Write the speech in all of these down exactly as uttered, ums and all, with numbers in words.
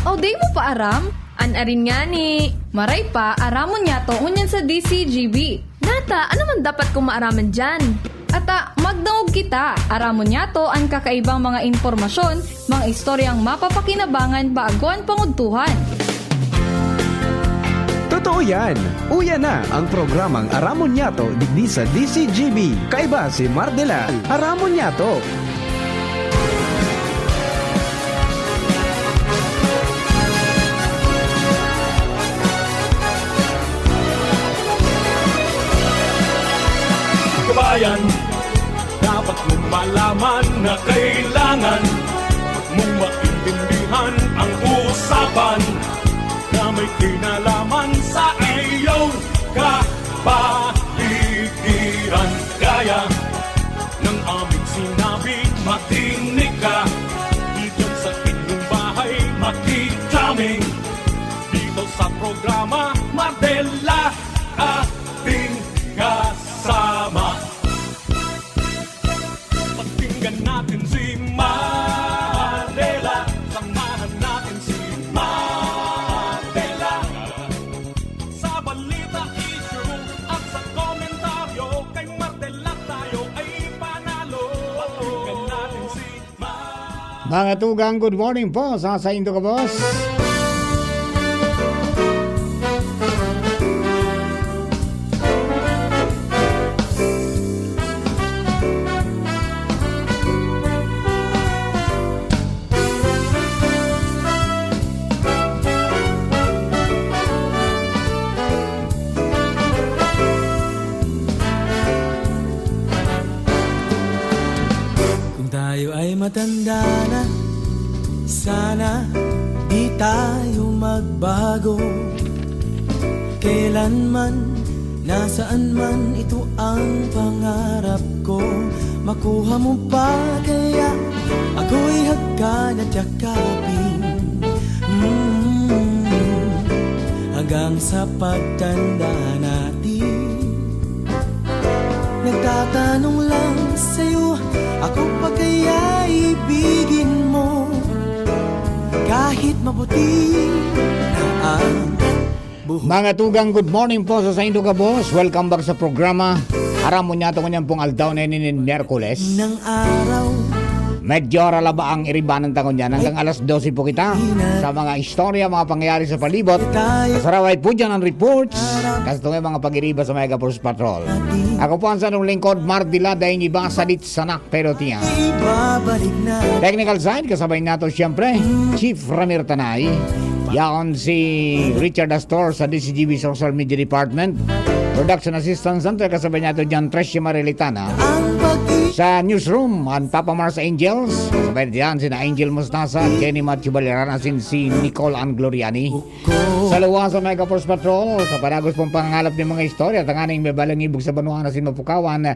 O di mo pa aram? An arin ngani. Maray pa, aramon niyato ngunyan sa D C G B. Nata, ano man dapat kong maaraman diyan? Ata, magdangog kita. Aramon niyato an kakaibang mga impormasyon, mga istoryang mapapakinabangan bago an pangudtuhan. Totoo yan! Uya na ang programang Aramon Niyato digdi sa D C G B. Kaiba si Mardela. Aramon Niyato! Kabayan, dapat mong malaman na kailangan mong maintindihan ang usapan na may kinalaman sa iyong kapaligiran. Kaya ng aming sinabi, makinig ka. Diyan sa inyong bahay, makinig kami. Dito sa programa, Mardela, ating kasama. Pakinggan natin si Mardela. Samahan natin si Mardela. Sa balita, issue, at sa komentaryo, kay Mardela tayo ay panalo. Pakinggan natin si Mardela. Mga tugang, good morning po sa saindo gabos. Kung tayo ay matanda na, sana di tayo magbago. Kailanman, nasaan man, ito ang pangarap ko. Makuha mo pa kaya ako'y hagkan at yakapin. Mm. Hanggang sa pagtanda natin. Nagtatanong lang sa'yo, ako pa kaya ibigin mo? Kahit maputi na ang buhok. Mga tugang, good morning po sa saindo gabos. Welcome back sa programa. Aram mo niya, ito ngunyan pong aldaw na ini nin Miyerkules. Ng araw. Medyo ralaba ang iribanan ta ngunyan. Hanggang alas dose po kita sa mga istorya, mga pangyayari sa palibot. Kasaraway po dyan ang reports. Kasi itong mga pag-iriba sa Mega Force Patrol. Ako po ang sanong lingkod, Mardila, dahil iba sa Litsanak, pero tiyan. Ibabalik na. Technical side, kasabay nato siyempre, Chief Ramir Tanay. Yaon si Richard Astor sa D C G B Social Media Department. Production Assistant Center, kasabay nato dyan, Tricia Marilitana. Ang pag-i- Sa newsroom, ang Papa Mars Angels. Kasabay dyan, sina Angel Mustasa, Jenny Matthew Baliran, asin si Nicole Ann Gloriani. Sa luwas sa Mega Force Patrol, sa panagos pong pangangalap ng mga istorya, tanganing may balang ibog sa banwa na si Mapukawan,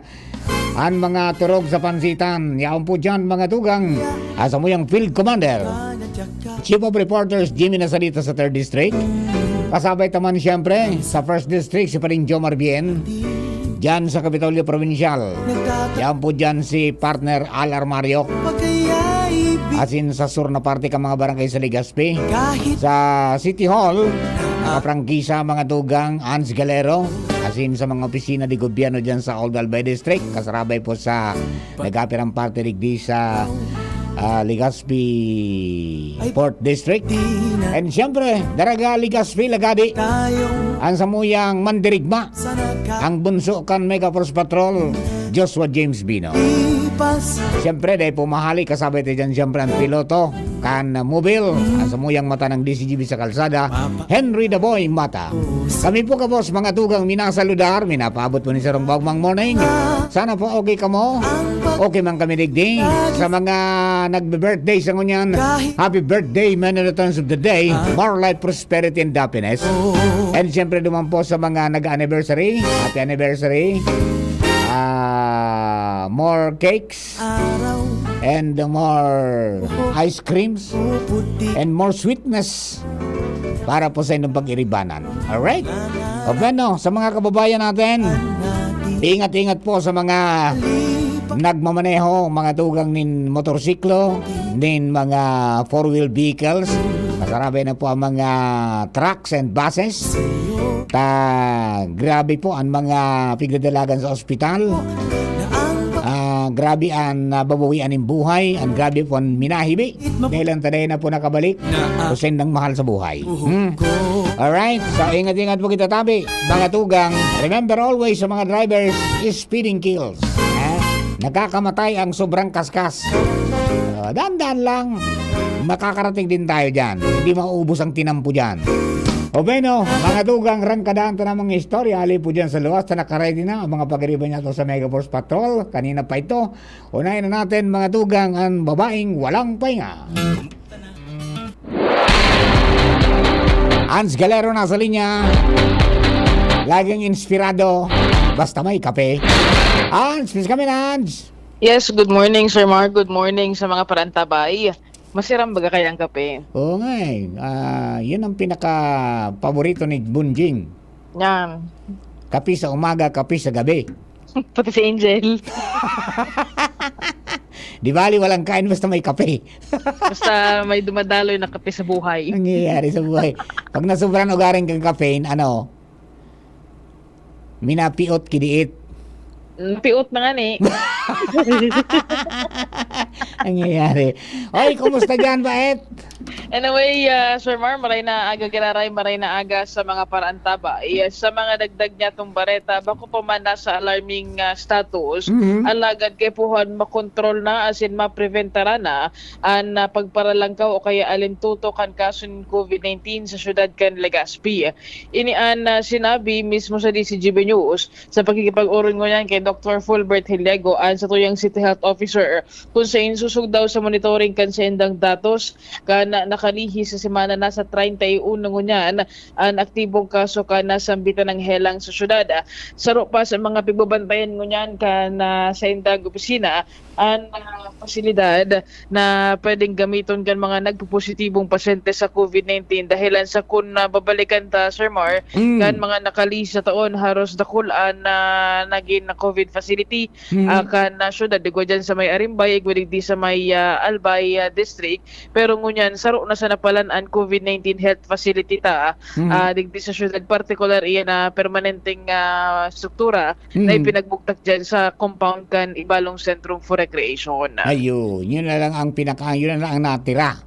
an mga turog sa pansitan. Yaon po dyan, mga tugang, asa mo yung Field Commander, Chief of Reporters, Jimmy Nasalita sa Third District. Kasabay taman, siyempre, sa First District, si Paring Jomar Bien. Diyan sa Kapitolyo Provincial. Yan po dyan si partner Al Armario. Asin sa sur na parte ka mga barangay sa Legazpi. Sa City Hall, nakaprangkisa mga tugang Ans Galero. Asin sa mga opisina de gobyerno dyan sa Old Albay District. Kasarabay po sa nagapirang parte digdi sa ah, Legazpi Fourth District. And siyempre, Daraga Legazpi Lagadi. Ang samuyang mandirigma. Ang bunso kan Mega Force Patrol, Joshua James Bino. Siyempre, dahil pumahali, kasabay tayo dyan, siyempre, ang piloto, kan Mobil, ang samuyang mata ng D C G B sa kalsada, Henry Daboy Mata. Kami po, kabos, mga tugang, minasaludar, minapaabot po ni Sarong Bagmang Morning. Sana po okay kamo. Okay man kami digdi. Sa mga nagbe-birthday sa ngunyan, happy birthday, many returns of the day. More life, prosperity, and happiness. And siyempre naman po sa mga nag-anniversary, happy anniversary. Ah, more cakes and more ice creams and more sweetness para po sa inyong pag-iribanan. Alright? O bueno, sa mga kababayan natin, ingat-ingat po sa mga nagmamaneho, mga tugang nin motorsiklo, nin mga four-wheel vehicles. Masarabay na po ang mga trucks and buses. Ta, grabe po ang mga pigdadalagan sa ospital. Ah, grabe ang nababawian nin buhay. Ang grabe po ang minahibi. Dahil ang taday na po nakabalik. Kung sendang mahal sa buhay. Hmm. Alright. So, ingat-ingat po kita, tabi. Mga tugang, remember always sa mga drivers, speeding kills. Ha? Nakakamatay ang sobrang kaskas. Ah, dandan lang. Makakarating din tayo dyan. Hindi mauubos ang tinampo dyan. O bueno, mga tugang, rangkadaan ta na mga istorya. Ali po dyan sa luwas, ta nakaready na ang mga pagiriba niya to sa Mega Force Patrol. Kanina pa ito. Unahin na natin, mga tugang, ang babaeng walang pahinga. Ans Galero nasa linya. Laging inspirado. Basta may kape. Ans, miss kami na, Ans. Yes, good morning, Sir Mark. Good morning sa mga parantabay. Masiram baga kaya ang kape? Oo nga eh. Ah, yun ang pinaka-paborito ni Bunjing. Yan. Kape sa umaga, kape sa gabi. Pati si Angel. Di bali, walang kain, basta may kape. Basta may dumadaloy na kape sa buhay. Nangyayari sa buhay. Pag nasobrahan ugaring kang caffeine, ano, minapiot, kidiit. Napiot na nga ni. Nangyayari. Oy, kumusta dyan, Baet? Anyway, ah, Sir Mar, maray na aga, giraray, maray na aga sa mga paraantabay. Sa mga dagdag niyatong bareta, bako pa man nasa alarming, ah, status, Mhm. alagad kaipuhan makontrol na asin mapreventara na an, ah, pagparalangkaw o kaya alintuto kan kaso nin covid nineteen sa siyudad kan Legazpi. Ini an, ah, sinabi mismo sa D C G B News sa pakikipag-orog ngunyan kay Doktor Fulbert Heliego, an satuyang City Health Officer, kun sain sosog daw sa monitoring kan saindang datos kan nakalihis sa semana, nasa treinta y uno ngunyan an aktibong kaso kan nasambitan ng helang sa syudad. Saro pa sa mga pigbabantayan ngunyan kan, ah, saindang opisina an, ah, pasilidad na pwedeng gamiton kan mga nagpopositibong pasyente sa covid nineteen, dahilan sa kun, ah, babalikan ta, Sir Mar, Mm. kan mga nakalihis na taon, haros dakul an, ah, nagin na covid facility, Mm. ah, kan, ah, syudad, igwa dyan sa may Arimbay, igwa digdi sa may, ah, Albay, ah, District. Pero ngunyan, saro na sana palan an covid nineteen health facility ta, Mm. ah, digdi sa syudad, partikular iyan na permanenteng, ah, struktura na Mm. ipinagbugtak dyan sa compound kan Ibalong Centrum for Recreation. Ayun, yun na lang ang pinaka-, yun na lang ang natira.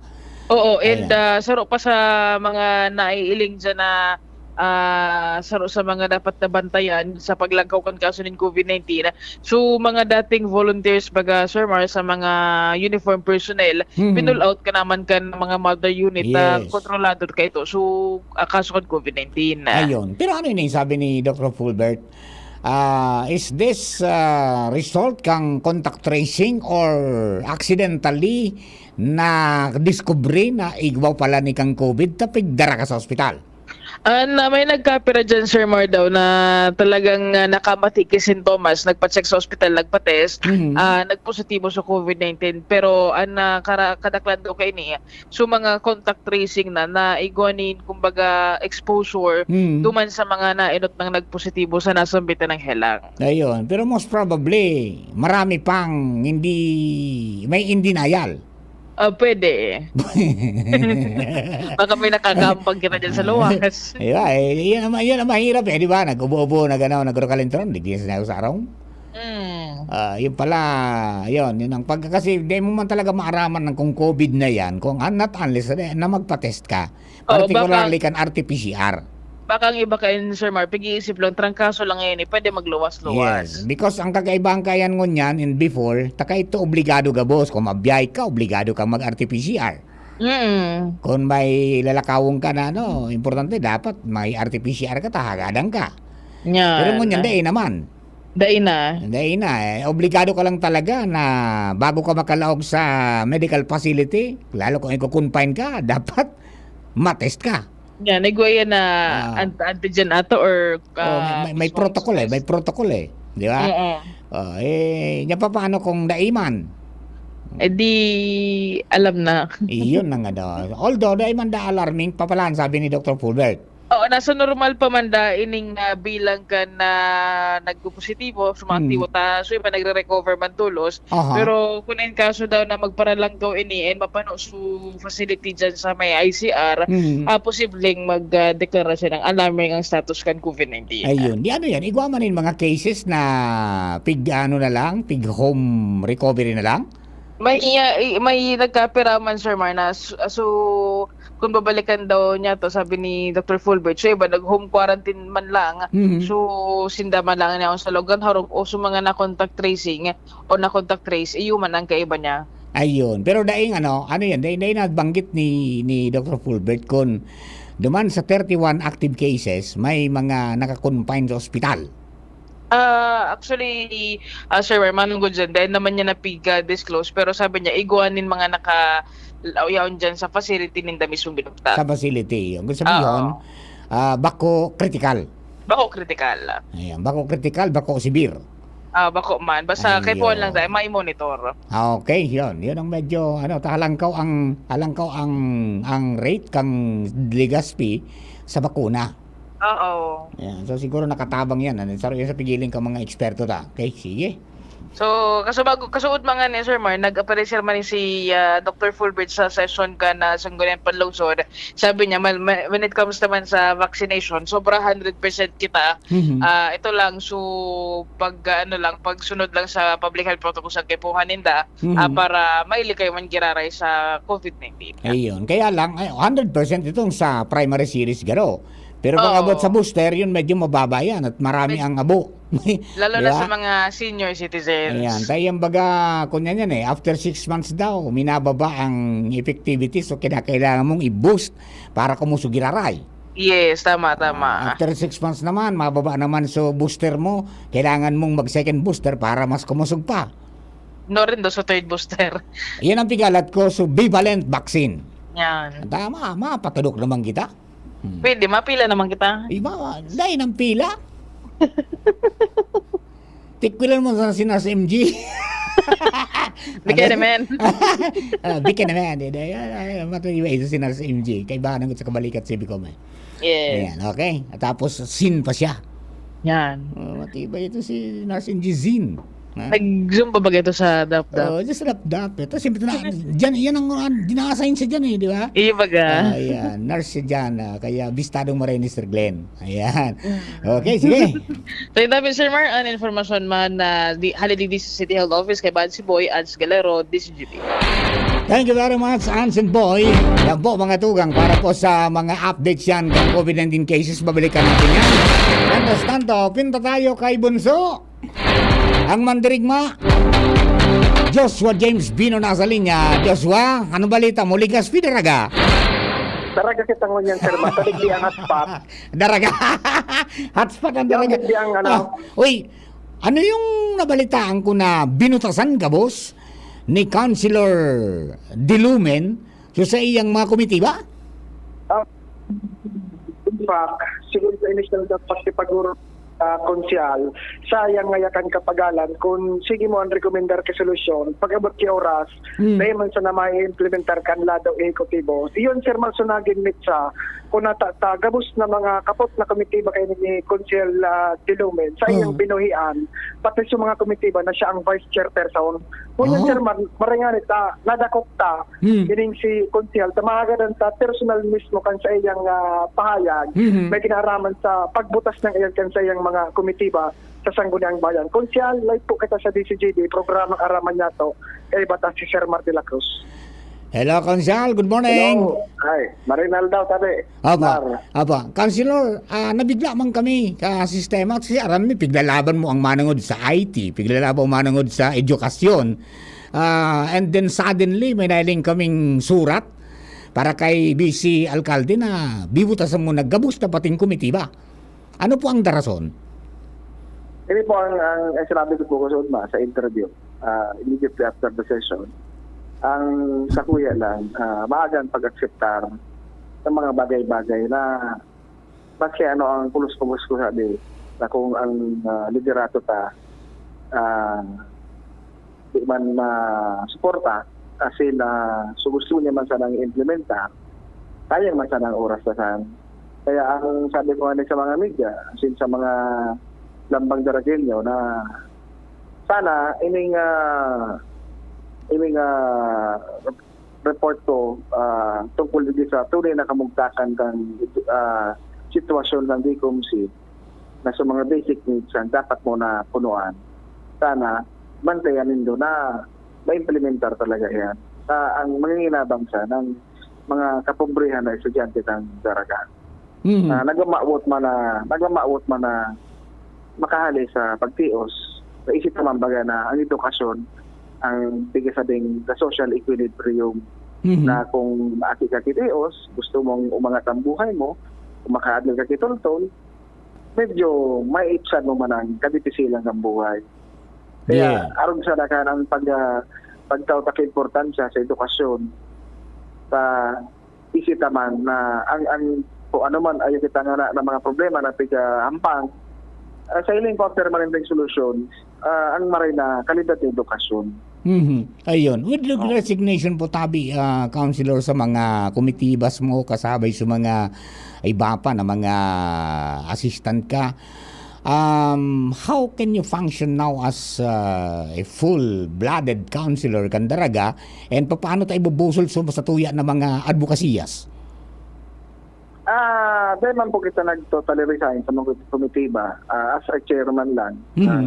Oo, and, Ayan. ah, saro pa sa mga naiiling dyan na, ah, saro sa mga dapat nabantayan sa paglangkaw kan kaso nin covid nineteen. So, mga dating volunteers, baga, Sir Mar, sa mga uniform personnel, Mhm. pinull out ka naman kan mga mother unit, ah, Yes. kontrolado ka ito. So, ah, kaso kan covid nineteen. Ayun. Pero ano yun yung sabi ni Doktor Fulbert? Ah, is this, ah, result kang contact tracing or accidentally na-discover na igwa pala ni kang covid, tapig dara ka sa ospital? Ah, na may nagkapira dyan, Sir Mar, daw, na talagang, ah, nakamati ki sintomas, nagpa-check sa ospital, nagpa-test, Mhm. ah, nagpositibo sa covid nineteen. Pero, ah, na kara-, kadaklan daw kaini, so, mga contact tracing na, na igwa nin, kumbaga, exposure Mm. duman sa mga naenot nang nagpositibo sa nasambitan ng helang. Ayun. Pero most probably, marami pang hindi, may in denial. Ah, pwede. Baka may nakakampag kita dyan sa luwas. Di ba? Eh, yun ang, yun ang mahirap eh, di ba? Nag-ubo-ubo, nag-ano, nagkakalintron, di sa sarong. Mm. Ah, yun pala, yun, yun ang pag-, kasi di mo man talaga maaraman ng kung covid na yan, kung un-, not unless na, na magpa-test ka. Oo, Particularly baka kan R T P C R. Baka ang iba kayo, Sir Mar, pag-iisip lang, trangkaso lang ngayon eh, pwede magluwas-luwas. Yes, because ang kagaibahan kayan ngunyan in before, taka ito obligado gabos. Kung mabiyahe ka, obligado kang mag-R T P C R. Mm. Kung may lalakawon ka na, ano, importante, dapat may R T P C R ka, tahagadan ka. Yan. Pero ngunyan, dai naman. Dai na. Dai na, eh. Obligado ka lang talaga na bago ka makalaog sa medical facility, lalo kung iko-confine ka, dapat matest ka. Yan, nagwa yan na Ah. ant-, antigen ato or, Oh, may, ah, may, may protocol eh, may protocol eh. Di ba? Oo. Oh, eh, nya pa paano kung dai man? Eh, di alam na. Iyon na nga daw. Although, dai man da alarming, papalan, sabi ni Doktor Fulbert. Oo, nasa normal pa man da ining, ah, bilang kan nagpopositibo sa mga Mm. aktibo ta, so iba nagre-recover man tolos. Aha. Pero kung in kaso daw na magparalangkaw ini and mapano su facility diyan sa may I C R, Mm. ah, posibleng mag, ah, deklara siya ng alarming ang status kan COVID nineteen. Ayun. Di ano yan? Igwa man yung mga cases na pig, ano na lang, pig home recovery na lang? May iya, i-, may nagkapira man, Sir Mar, na su-, so, kung babalikan daw niya to, sabi ni Doctor Fulbert, so iba nag-home quarantine man lang. Mhm. So, sinda man lang niya sa lugar harong o sa mga na-contact tracing o na-contact trace, iyo man ang kaiba niya. Ayun. Pero daing ano, ano yan, daing, daing nabanggit ni, ni Doctor Fulbert kung duman sa thirty-one active cases, may mga naka-confine sa ospital. Ah, actually, ah, Sir Mar, manunggod dyan, dahil naman niya napiga-disclose, pero sabi niya, igwa nin mga naka-, yaon dyan sa facility ninda mismong binukta. Sa facility. Ang gusto mo Oo. yun, ah, bako critical. Bako critical. Ayan, bako critical, bako severe. Ah, bako man. Basta kaipuhan lang Ayun. tayo, may monitor. Ah, okay, yun. Yun ang medyo, ano, ta-, halangkaw ang, halangkaw ang, ang rate kang Legazpi sa bakuna. Oo. Ayan. So, siguro nakatabang yan. Ano, sa, sa pigiling ka mga eksperto ta. Okay, sige. So, kaso bago, kasuod mga ni Sir Mar, nag-aparecer man si, ah, Doctor Fulbert sa session ka na Sangguniang Panlungsod. Sabi niya, mal-, ma-, when it comes naman sa vaccination, sobra hundred percent kita. Mhm. Ah, ito lang, so, pag, ah, ano lang, pagsunod lang sa public health protocols ang kaipuhan ninda, Mhm. ah, para mailikay man giraray sa COVID nineteen. Ayun. Kaya lang, ay, hundred percent itong sa primary series garo. Pero pag Oo. abot sa booster, yun medyo mababa yan at marami Med-, ang abo. Lalo Di na ba? sa mga senior citizens. Ayan. Tayo yung baga, kunya yan eh, after six months daw, minababa ang effectivity. So, kinakailangan mong i-boost para kumusog giraray. Yes, tama, tama. Ah, after six months naman, mababa naman. So, booster mo, kailangan mong mag-second booster para mas kumusog pa. No rin do sa third booster. Yan ang pigalat ko, so bivalent vaccine. Yan. Tama, mapatudok naman kita. Hmm. Pwede, mapila naman kita. Iba, dahil ng pila. Tikwilan mo sa si Nars M G. Bigay naman. Ah, bigay naman. Eh, dahil, ah, ah, matuloy iba ito si Nars M G. Kaibahan ang sa kabalikat si Bicom eh. Yes. Ayan, okay. At tapos, sin pa siya. Yan. Oh, matibay ito si Nars M G Zin. Ha? Nag-Zoom pa ba ito sa Dap-Dap? Oh, just Dap-Dap. Ito, siyempre na, dyan, yan ang, ang, dinaassign siya dyan eh, di ba? Iyo baga. Ah, yan. Nurse siya dyan. Ah, kaya bistadong maray ni Sir Glenn. Ayan. Mm. Okay, sige. So, yun namin, Sir Mar, ang informasyon man na di, hali di sa City Health Office kay Bansi Boy, Ads Galero, D C G P. Thank you very much, Anson Boy. Yan po, mga tugang, para po sa mga updates yan kang COVID nineteen cases, babalikan natin yan. Mientras tanto, pinta tayo kay Bunso. Ang mandirigma, Joshua James Bino nasa linya. Joshua, ano balita mo? Ligas, pidaraga? Daraga kita ngunyan, sir. Masalig di ang hotspot. Daraga. Hotspot ang Yung daraga. Hindi ang ano. Ah, uy, ano yung nabalitaan ko na binutasan ka, boss, ni Councilor Dilumen, so sa iyang mga komitiba? Ah, in fact, siguro sa initial dapat ipaguro, ah, Konsehal, sayang nga yakan kapagalan kung sige mo ang rekomendar ka solusyon, pag-abot ki oras, Hmm. dahil man sana mai-implementar kan lado ehekutibo. Iyon, Sir Marson, nagin mitsa, kung nata-, ta, gabos na mga kapot na komitiba kayo ni Konsehal, ah, Dilumen, sa iyang Hmm. binuhian, pati sa mga komitiba na siya ang vice chairperson. Ngunyan, Oh. Sir Mar-, maray nga ni ta, nadakop ta, Hmm. ining si Konsehal, ta mahagadan ta personal mismo kan sa iyang, ah, pahayag, Mhm. may ginaaraman sa pagbutas ng iyang kan sa iyang mga komitiba sa Sangguniang Bayan. Konsehal, live po kita sa D C G D, programang Araman Niyato, kaiba ta si Sir Mar de la Cruz. Hello, Konsehal. Good morning. Hello. Hi. Marinal daw, tabi. Apa, Mar. apa. Councilor, ah, nabigla man kami ka sistema. Kasi aram mi, piglalaban mo ang manangod sa I T, piglalaban mo manangod sa edukasyon. Ah, and then suddenly, may nailing kaming surat para kay V C Alcalde na bibutasan mo na gabos na pating komitiba. Ano po ang darason? Ini po ang, ang, ang sinabi ko po kasunod na sa interview, ah, immediately after the session. Ang sakuya lang, ah, maaga ang pag-akseptar ng mga bagay-bagay na maski ano ang kulos-kulos ko sabi na kung ang, ah, liderato ta, ah, di man masuporta, as in, ah, so gusto niya man sanang i-implementa, sayang man sana ang oras na saan. Kaya ang sabi ko nga sa mga media, as in sa mga lambang Daragueño na sana ining, ah, ining, ah, report ko, ah, tungkol digdi sa tunay na kamugtakan kan, ah, sitwasyon kan DICOMC na sa mga basic needs ang dapat mo na punuan. Sana bantayan nindo na maimplementar talaga yan. Sa ang manginginabang sa ng mga kapobrehan na estudyante ng Daraga. Mhm. Na nagmamawot man na, nagmamawot man na makahali sa pagtios, naisip naman baga na ang edukasyon ang pigasabing the social equilibrium Mhm. na kung maaki ka kitios, gusto mong umangat ang buhay mo, kung makaadal ka kitultol, medyo maipsan mo man ang kadipisilan ng buhay. Kaya Yeah. arog sana kan ang pag, ah, pagtao ta ka importansya sa edukasyon, sa isita man na ang, ang kung ano man, ayaw kita ngana na mga problema na pigahampang, ah, sa hiling ko ang permanenteng solusyon, ah, ang maray na kalidad na edukasyon. Mhm. Ayun. With reg-, Oo. resignation po, tabi, ah, Councilor, sa mga komitibas mo, kasabay sa mga iba pa na mga assistant ka, um, how can you function now as, ah, a full-blooded councilor kan Daraga, and papaano ta ibubusol sa, sa tuya na mga advokasiyas? Ah, dai man po kita nag-totally resign sa mga komitiba, ah, as a chairman lang. Mhm. Ah,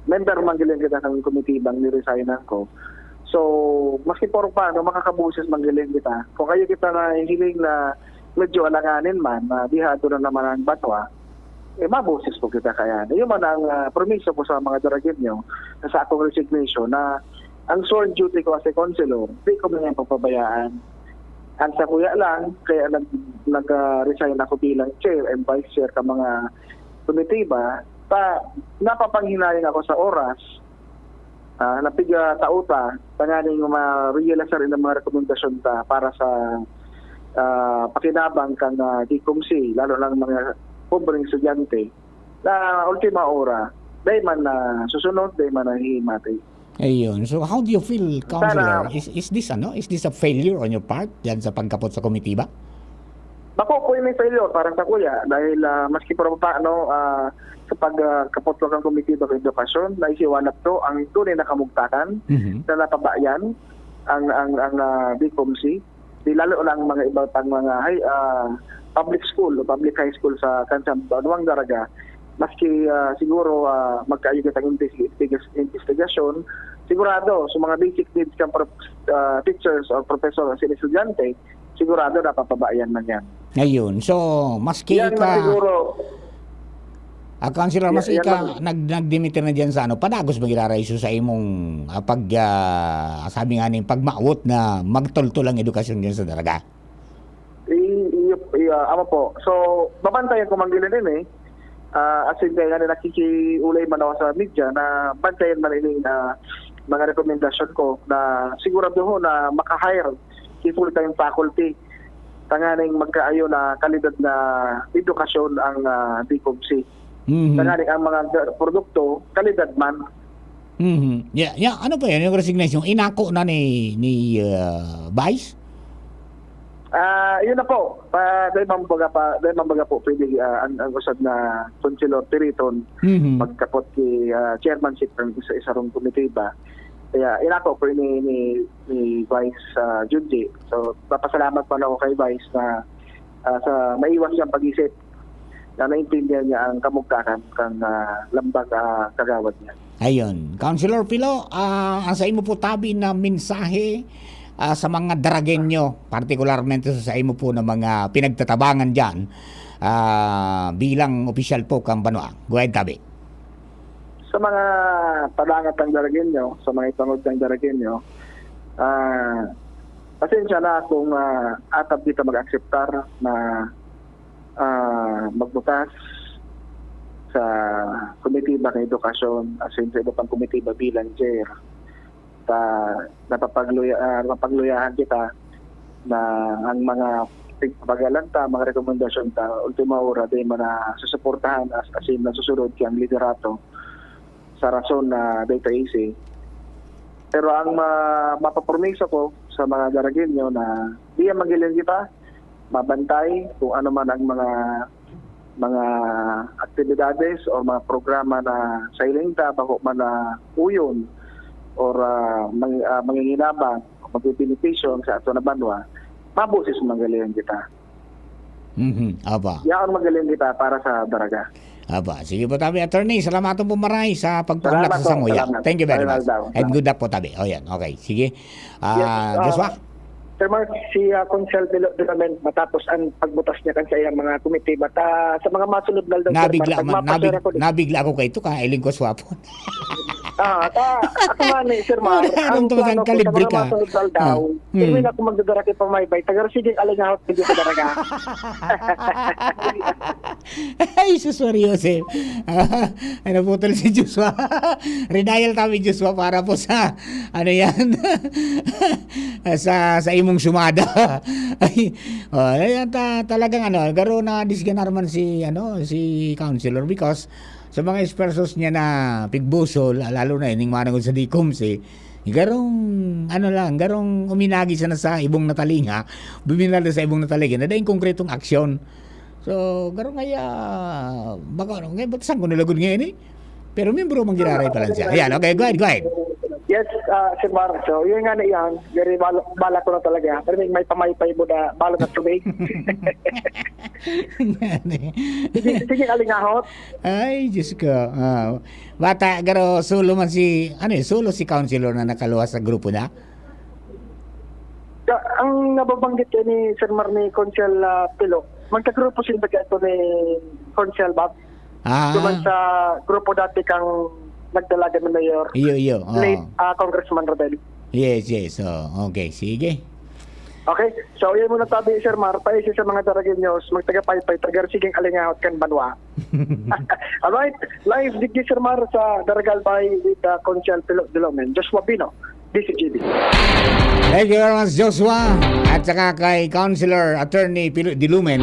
member man galing kita sa komitibang niresignan ko. So, maski por paano, makakaboses man galing kita. Kung kayo kita na hiling na medyo alanganin man, na dihado na naman ang banwa, eh, maboses po kita kaya. Yun man ang, ah, promiso ko sa mga Daragueño na sa akong resignation na ang sworn duty ko as a councilor, di ko man yan papabayaan. Ang sakuya lang, kaya nag-, nag-resign ako bilang chair and vice chair ka mga komitiba, ta napapanghinayang ako sa oras, ah, na pigatao ta, tanganing ma-realize rin ang mga rekomendasyon ta para sa, ah, pakinabang kan, ah, DICOMC, lalo na ang mga pobreng estudyante, na ultima ora, dai man nasusunod, dai man nahihimati. Ayun. So, how do you feel, Councilor? Sana Is, is this, ano, is this a failure on your part diyan sa pagkapot sa komitiba? Bako po yung failure para sa kuya dahil, ah, maski pa paano, ah, sa pag, ah, kapot ko kan komitiba kan edukasyon, naisiwanat ko ang tunay na kamugtakan Mhm. na napabayan ang, ang, ang, ah, DICOMC. Di lalo na ang mga iba pang mga high, ah, public school o public high school sa Kansang Banwang Daraga. Maski, ah, siguro, ah, magkaayo kitang investi-, investi-, investigasyon, sigurado sa mga basic needs kan prof-, ah, teachers or professor sa estudyante, sigurado napapabayan man yan. Ayun. So, maski Yan man ika siguro. Ah, Councilor, Ya-, maski yan ika man. nag-, nagdimitir na diyan sa ano, padagos magiraray sa imong, ah, pag, ah, sabi nga ning pagmawot na magtultol ang edukasyon diyan sa Daraga? I-, iyo, iyo, ama po. So, babantayan ko man gilin ini. Ah, as in, kaya nga nakikiulay man ako sa media na bantayan man ini na mga rekomendasyon ko na siguraduhon na maka-hire si full-time faculty tanganing magkaayo na kalidad na edukasyon ang, ah, DICOMC. Mhm. Tanganing ang mga ga-, produkto, kalidad man. Mhm. Yeah, yeah. Ano pa yan? Yung resignation, inako na ni, ni, ah, Vice? Ah, yun na po. Pa, dahil man baga pa, dahil man baga po, pwede, ah, ang, ang usad na Councilor Piriton Mhm. magkapot ki, ah, chairmanship ng isa, isa rong komitiba. Kaya inako po ni, ni, ni Vice, ah, Junji. So, papasalamat pa ako kay Vice na, ah, sa maiwas niyang pag-isip na naintindihan niya ang kamugtakan kan, ah, lambang, ah, kagawad niya. Ayun. Councilor Pilo, ah, ang sa imo po tabi na mensahe, ah, sa mga Daragueño, partikularmente sa, sa imo po na mga pinagtatabangan diyan, ah, bilang opisyal po kang banwa. Go ahead, tabi. Sa mga padangat ng Daragueño, sa mga ipangod ng Daragueño, ah, pasensya na kung, ah, atab di ka mag-akseptar na, ah, magbutas sa komitiba ng edukasyon, as in sa iba pang komitiba bilang chair. Ta, napapagluya-, ah, napapagluyahan kita na ang mga pagpagalan ta, mga rekomendasyon ta, ultima ora, di man na susuportahan as, as in, nasusunod kang liderato sa rason na data easy. Pero ang ma-, mapapromiso ko sa mga Daragueño na di yan maghiling kita, mabantay kung ano man ang mga mga aktibidades o mga programa na sailing ta bako man na uyon or ah, mang, ah, manginginabang o magbebenepisyo sa ato na banwa, mabusis magaling kita. Mhm. Aba. Yaon magaling kita para sa Daraga. Aba, sige po tabi, attorney. Salamat po maray sa pagpaunlak Salamat sa po, samuya. salamat. Thank you very Maraming much. salamat. And good luck po tabi. O yan, okay. Sige. Ah, Yes, ah, Joshua? Sir Mark, si ah, Consel Bilo Duramen, matapos ang pagbutas niya kan sa iyang mga komite, but ah, sa mga masunod na aldaw, Sir Nabigla, Mark, ma- magpapasura nabig, ko din. nabigla ako kay ito ka, Eling Koswapon. Ah, ta, ako nga ni, Sir Mark, Wala, ang aram to, plano ang ko sa kalibre mga ka. masunod na aldaw, Ah, hmm. hindi na ako magdadara kay Pamaypay, taga sige, alingahot, hindi ko talaga. Ay, sus, Maria Joseph. Ay, naputol si Joshua. Redial tabi, Joshua, para po sa, ano yan, sa, sa imong sumada. Ay, oh, ayan, ta, talagang ano, garo na disganar man si, ano, si Councilor because sa mga esfuerzos niya na pigbusol, lalo na ining manangod sa Dicomsi, garong, ano lang, garong uminagi sana sa ibong natalinga, buminal na sa ibong natalinga, na daing konkretong aksyon. So, garong kaya, baka, ngayon, ba't saan ko nalagod ngayon eh? Pero miyembro mang giraray pa lang siya. Ayan, okay, go ahead, go ahead. Yes, ah, Sir Mark, so yun nga na yan, very bala, bala ko na talaga. Pero may, may Pamaypay mo na, bala na tubig. Yan eh. Sige, sige, alingahot. Ay, Diyos ko. Ah, bata, garo, solo man si, ano eh, solo si Councilor na nakaluwas sa grupo niya? Ka- ang nababanggit ko ni Sir Mar ni Consel ah, Pilo, magkagrupo sila ka ito ni Consel Bob. Ah, Duman sa grupo dati kang nagdalagan ng mayor, iyo, iyo. Oh. late ah, Congressman Rodel. Yes, yes. Oh, okay, sige. Okay? So, yun muna tabi, Sir Mar. Paisi sa mga Daragueños, magtagapaypay, tagarsiging alingahot kan banwa. Alright, live digdi, Sir Mar, sa Daragalbay with uh, Consel Pilo Dilomen. Joshua Bino, D C G B. Thank you very much, Joshua. At saka kay Councilor Attorney Pilo Dilumen,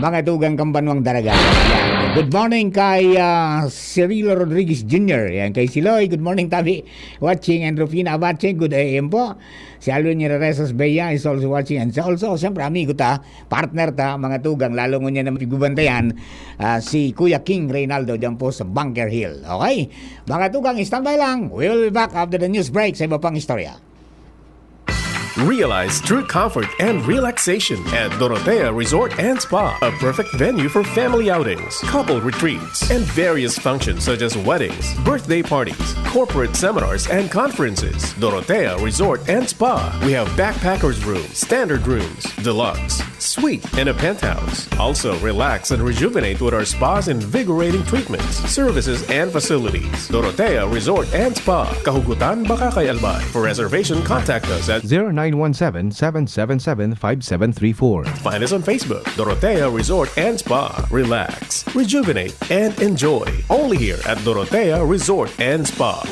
mga tugang kambanwang Daraga. Yan. Good morning kay ah, Cirilo Rodriguez Junior Yan, kay Siloy, good morning, tabi. Watching, and Rufina Abache, good A M po. Si Alwin Nyereresas Bea is also watching. And also, siyempre, amigo ta, partner ta, mga tugang, lalo ngunyan na pigbubantayan, ah, si Kuya King Reynaldo dyan po sa Bunker Hill. Okay? Mga tugang, standby lang. We will be back after the news break sa iba pang istorya. Realize true comfort and relaxation at Dorotea Resort and Spa, a perfect venue for family outings, couple retreats, and various functions such as weddings, birthday parties, corporate seminars, and conferences. Dorotea Resort and Spa. We have backpackers room, standard rooms, deluxe, suite, and a penthouse. Also, relax and rejuvenate with our spa's invigorating treatments, services, and facilities. Dorotea Resort and Spa, Kahugutan, Bacacay, Albay. For reservation, contact us at zero nine one seven, seven seven seven, five seven three four. Find us on Facebook, Dorotea Resort and Spa. Relax, rejuvenate, and enjoy. Only here at Dorotea Resort and Spa.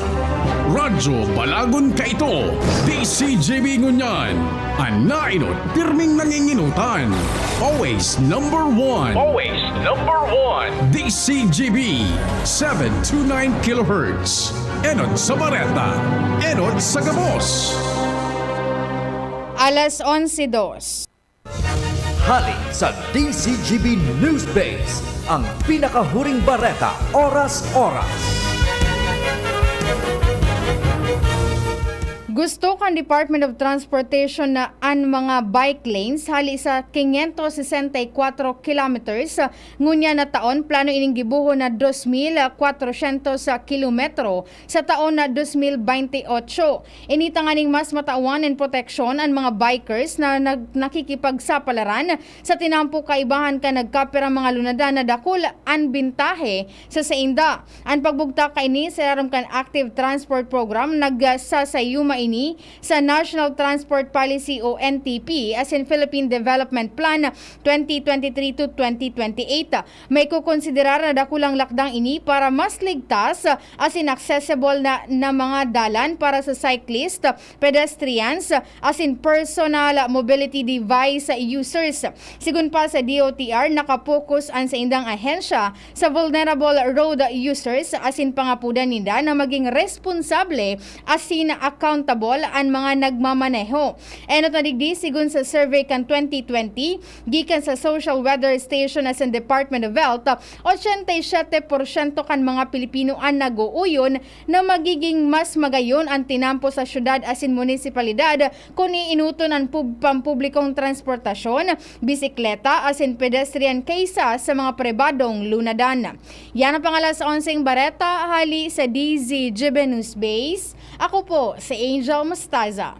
Radyo Balagon kaito, D C G B ngunyan. An nainot, pirming nanginginutan. Always number one. Always number one. D C G B, seven two nine kilohertz. Enot sa bareta, enot sa gabos. Alas onse dos. Hali sa D C G B News Base, ang pinakahuring bareta, oras-oras. Gusto kan Department of Transportation na an mga bike lanes hali sa quinientos sesenta y cuatro kilometers, ngunyan na taon plano ining gibuhon na dos mil cuatrocientos kilometro sa taon na dos mil baynte otso. Ini tanganing mas matawan nin proteksyon an mga bikers na nag-, nakikipagsapalaran sa tinampo kaibahan kan nagkapirang mga lunadan na dakul an bintahe sa sainda. An pagbugtak kaini sa ilarom kan Active Transport Program, nagsasayuma ini sa National Transport Policy o N T P asin Philippine Development Plan twenty twenty-three to twenty twenty-eight. Maikokonsiderar na dakulang lakdang ini para mas ligtas asin accessible na, na mga dalan para sa cyclist, pedestrians, asin personal mobility device users. Sigon pa sa D O T R, nakapokus an saindang ahensya sa vulnerable road users asin pangapodan ninda na maging responsable asin accountable responsible an mga nagmamaneho. Enot na digdi, sigon sa survey kan twenty twenty, gikan sa Social Weather Station asin Department of Health, ochenta y siete porsyento kan mga Pilipino an nag-uuyon na magiging mas magayon an tinampo sa syudad asin munisipalidad kun iinoton an pub-, pampublikong transportasyon, bisikleta asin pedestrian kaysa sa mga pribadong lunadan. Yan ang pang-alas onseng bareta hali sa D Z G B News Base. Ako po si Angel Mostaza.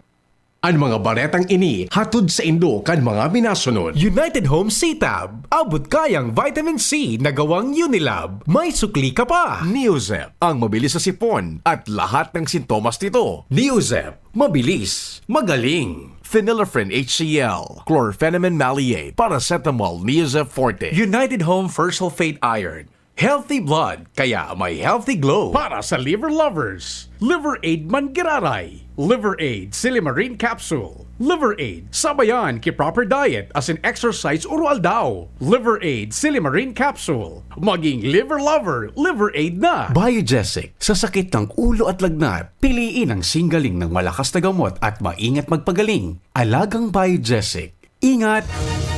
An mga baretang ini hatod saindo kan mga minasunod. United Home C-Tab. Abot kayang vitamin C na gawang Unilab. May sukli ka pa. Neozep, ang mabilis sa sipon at lahat ng sintomas nito. Neozep, mabilis, magaling. Phenylephrine H C L, chlorphenamine maleate, paracetamol, Neozep Forte. United Home Fersulfate Iron. Healthy blood, kaya may healthy glow. Para sa liver lovers, Liver Aid man giraray. Liver Aid Silimarin Capsule. Liver Aid, sabayan ki proper diet asin exercise oro-aldaw. Liver Aid Silimarin Capsule. Maging liver lover, Liver Aid na. Biogesic, sa sakit ng ulo at lagnat, piliin ang singgaling ng malakas na gamot at maingat magpagaling. Alagang Biogesic. Ingat!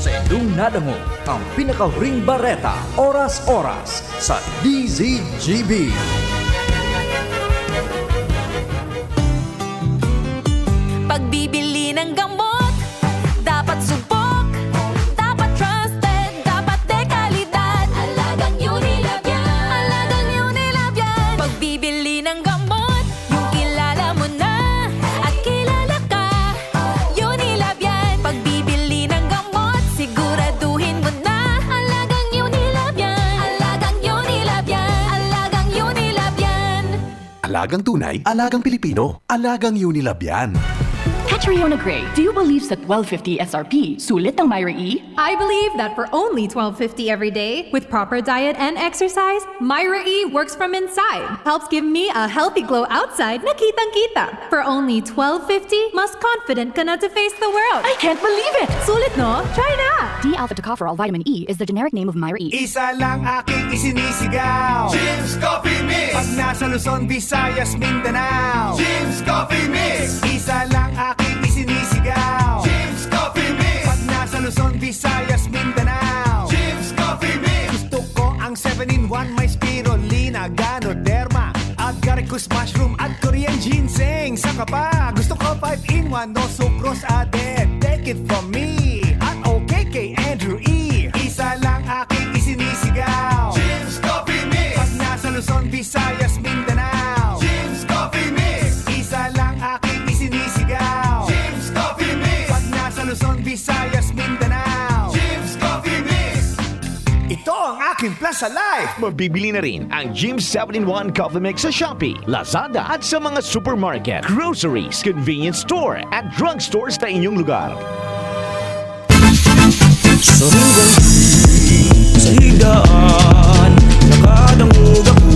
Sa indong nadangog ang pinakahuring bareta, oras-oras, sa D Z G B. Pagbibili ng gamot, dapat subok, dapat trusted, dapat de kalidad. Alagang Unilab yan. Alagang Unilab yan. Pagbibili ng gamot, yung kilala mo na at kilala ka. Unilab yan. Pagbibili ng gamot, siguraduhin mo na. Alagang Unilab yan. Alagang Unilab yan. Alagang Unilab yan. Alagang tunay, alagang Pilipino, alagang Unilab yan. Catriona Gray, do you believe sa twelve fifty S R P, sulit ang Myra E? I believe that for only twelve fifty every day, with proper diet and exercise, Myra E works from inside. Helps give me a healthy glow outside na kitang-kita. For only twelve fifty, mas confident ka na to face the world. I can't believe it! Sulit, no? Try na! D-alpha tocopherol vitamin E is the generic name of Myra E. Isa lang aking isinisigaw. Jim's Coffee Mix! Pag nasa Luzon, Visayas, Mindanao. Jim's Coffee Mix! Isa lang aking isinisigaw. Jim's Coffee Mix! Pag nasa Luzon, Visayas, Mindanao. Jim's Coffee Mix! Gusto ko ang seven-in-one, may spirulina, ganoderma, agaricus mushroom at Korean ginseng. Saka pa, gusto ko five-in-one, no sucrose added. Take it from me at okay kay Andrew E. Isa lang aking isinisigaw. Jim's Coffee Mix! Pag nasa Luzon, Visayas, Mindanao. Jim's Coffee Mix! Isa lang aking isinisigaw. Jim's Coffee Mix! Pag nasa Luzon, Visayas, Mindanao. Jim's Coffee Mix! Ito ang aking plan sa life! Mabibili na rin ang Jim's seven-in-one Coffee Mix sa Shopee, Lazada at sa mga supermarket, groceries, convenience store at drugstores na inyong lugar. Sa hanggang sa higaan, nakadangog ako,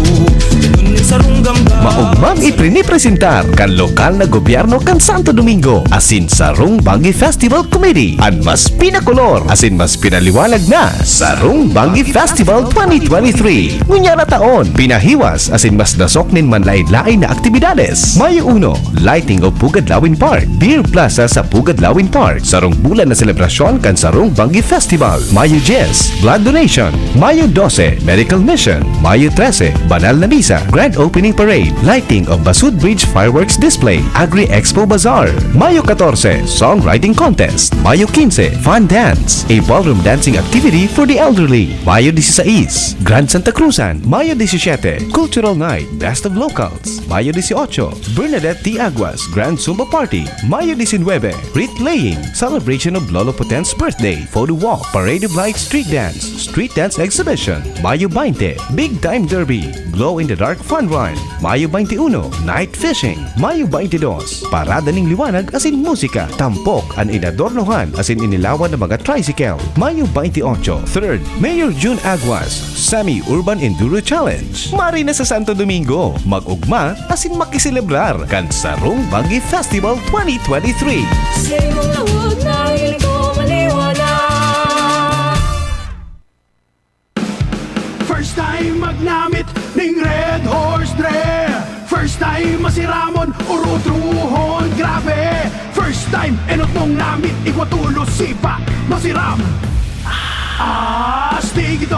dun sa runggang Maugmang ipinipresentar kan lokal na gobyerno kan Santo Domingo asin Sarong Banggi Festival Committee an mas pinakolor asin mas pinaliwanag na Sarong Banggi Festival twenty twenty-three. Ngunyan na taon, pinahiwas asin mas dasok nin manlain-lain na aktibidades. Mayo uno, lighting of Pugad Lawin Park, Beer Plaza sa Pugad Lawin Park, sarong bulan na selebrasyon kan Sarong Banggi Festival. Mayo dyes, blood donation. Mayo dose, medical mission. Mayo trese, banal na misa, grand opening parade, lighting of Basud Bridge fireworks display, Agri Expo Bazaar. Mayo katorse, songwriting contest. Mayo kinse, fun dance, a ballroom dancing activity for the elderly. Mayo disisais, Grand Santa Cruzan. Mayo disisiete, cultural night, best of locals. Mayo dieciocho, Bernadette T. Aguas Grand Zumba Party. Mayo diecinuebe, wreath laying, celebration of Lolo Poten's birthday, photo walk, parade of lights, street dance, street dance exhibition. Mayo baynte, Big Time Derby, glow in the dark fun run. Mayo baynte uno, night fishing. Mayo baynte dos, parada ning liwanag asin musika. Tampok an inadornohan asin inilawan na mga tricycle. Mayo baynte otso, third, Mayor Jun Aguas, Semi-Urban Enduro Challenge. Mari na sa Santo Domingo, mag-ugma asin makiselebrar kan Sarong Banggi Festival twenty twenty-three. Sa imong lawag na hiling ko maliwanag. First time magnamit ning Red Horse Dre. First time Masiramon, urutruhon, grabe. First time, enot mong namit, igwa tulos, sipa. Masiram. Astig ito,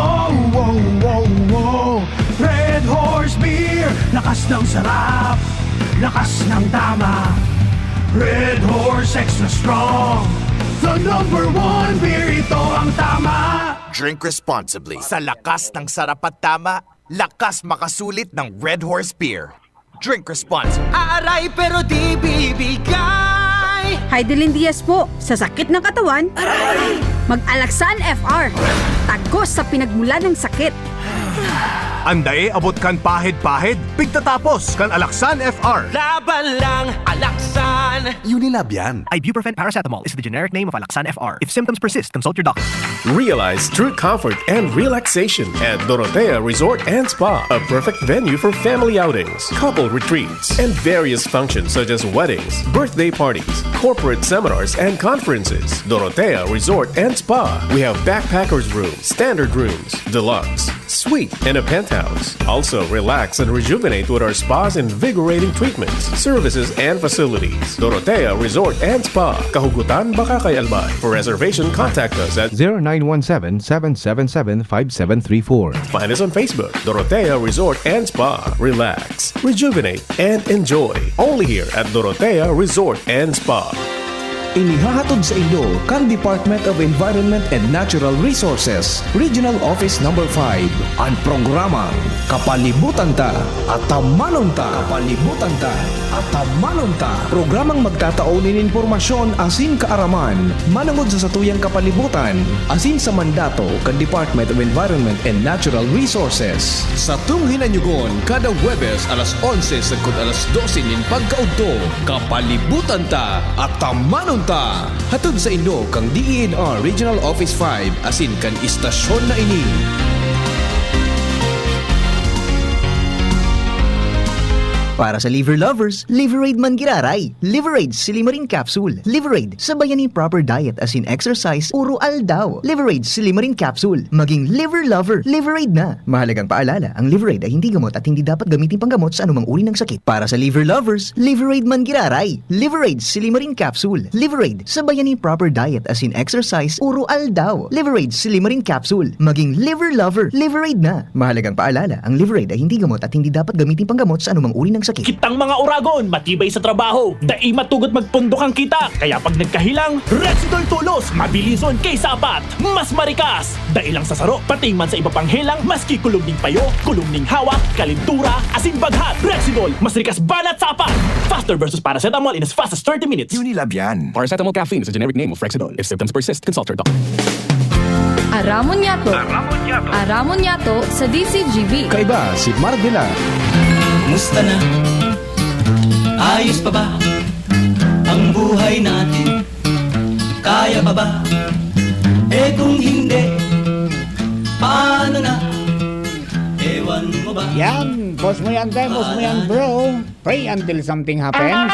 wow, wow, wow. Red Horse Beer, lakas ng sarap, lakas ng tama. Red Horse Extra Strong, the number one beer, ito ang tama. Drink responsibly. Sa lakas ng sarap at tama, lakas makasulit ng Red Horse Beer. Drink responsibly. Aaray pero di bibigay. Heidelin Diaz po, sa sakit ng katawan, mag-Alaxan F R. Tagos sa pinagmulan ng sakit. Andae abot kan pahid-pahid, pigtatapos kan Alaxan F R. Laban lang, Alaxan. Unilab yan. Ibuprofen paracetamol is the generic name of Alaxan F R. If symptoms persist, consult your doctor. Realize true comfort and relaxation at Dorotea Resort and Spa, a perfect venue for family outings, couple retreats, and various functions such as weddings, birthday parties, corporate seminars, and conferences. Dorotea Resort and Spa. We have backpackers room, standard rooms, deluxe, suite, and a penthouse. Also, relax and rejuvenate with our spa's invigorating treatments, services, and facilities. Dorotea Resort and Spa, Kahugutan, Bacacay, Albay. For reservation, contact us at zero nine one seven, seven seven seven, five seven three four. Find us on Facebook, Dorotea Resort and Spa. Relax, rejuvenate, and enjoy. Only here at Dorotea Resort and Spa. Inihahatod sa indo kan Department of Environment and Natural Resources, Regional Office Number five, an programang Kapalibutan Ta, Atamanon Ta. Kapalibutan Ta, Atamanon Ta. Programang magtatao nin impormasyon asin kaaraman manongod sa satuyang kapalibutan asin sa mandato kan Department of Environment and Natural Resources. Satong hinanyogon kada Huwebes alas onse sagkod alas dose nin pagkaudto, Kapalibutan Ta, Atamanon Ta. Hatod saindo kan D E N R Regional Office five asin kan istasyon na ini. Para sa liver lovers, Liverade man giraray. Liverade Silimarin Capsule. Liverade, sabayan nin proper diet asin exercise oro-aldaw. Liverade Silimarin Capsule. Maging liver lover, Liverade na. Mahalagang paalala, ang Liverade ay hindi gamot at hindi dapat gamiting panggamot sa anumang uri ng sakit. Para sa liver lovers, Liverade man giraray. Liverade Silimarin Capsule. Liverade, sabayan nin proper diet asin exercise oro-aldaw. Liverade Silimarin Capsule. Maging liver lover, Liverade na. Mahalagang paalala, ang Liverade ay hindi gamot at hindi dapat gamiting panggamot sa anumang uri ng sakit. Kitang mga oragon, matibay sa trabaho, dai matugot magpundok ang kita. Kaya pag nagkahelang, Rexidol Tolos, mabilison kay sapat, mas marikas. Dai lang sa saro, pati man sa iba pang helang, maski kulog ning payo, kulog ning hawak, kalentura, asin baghat. Rexidol, mas rikas banat sapat. Faster versus paracetamol in as fast as thirty minutes. Unilab yan. Paracetamol caffeine is a generic name of Rexidol. If symptoms persist, consult your doctor. Aramon niyato. Aramon niyato sa D C G B. Kaiba si Mark Villar. Musta na? Ayos pa ba ang buhay natin? Kaya pa ba? Eh, kung hindi, paano na? Ewan mo ba? Yan, post mo yan, te, post mo yan, bro. Pray until something happens.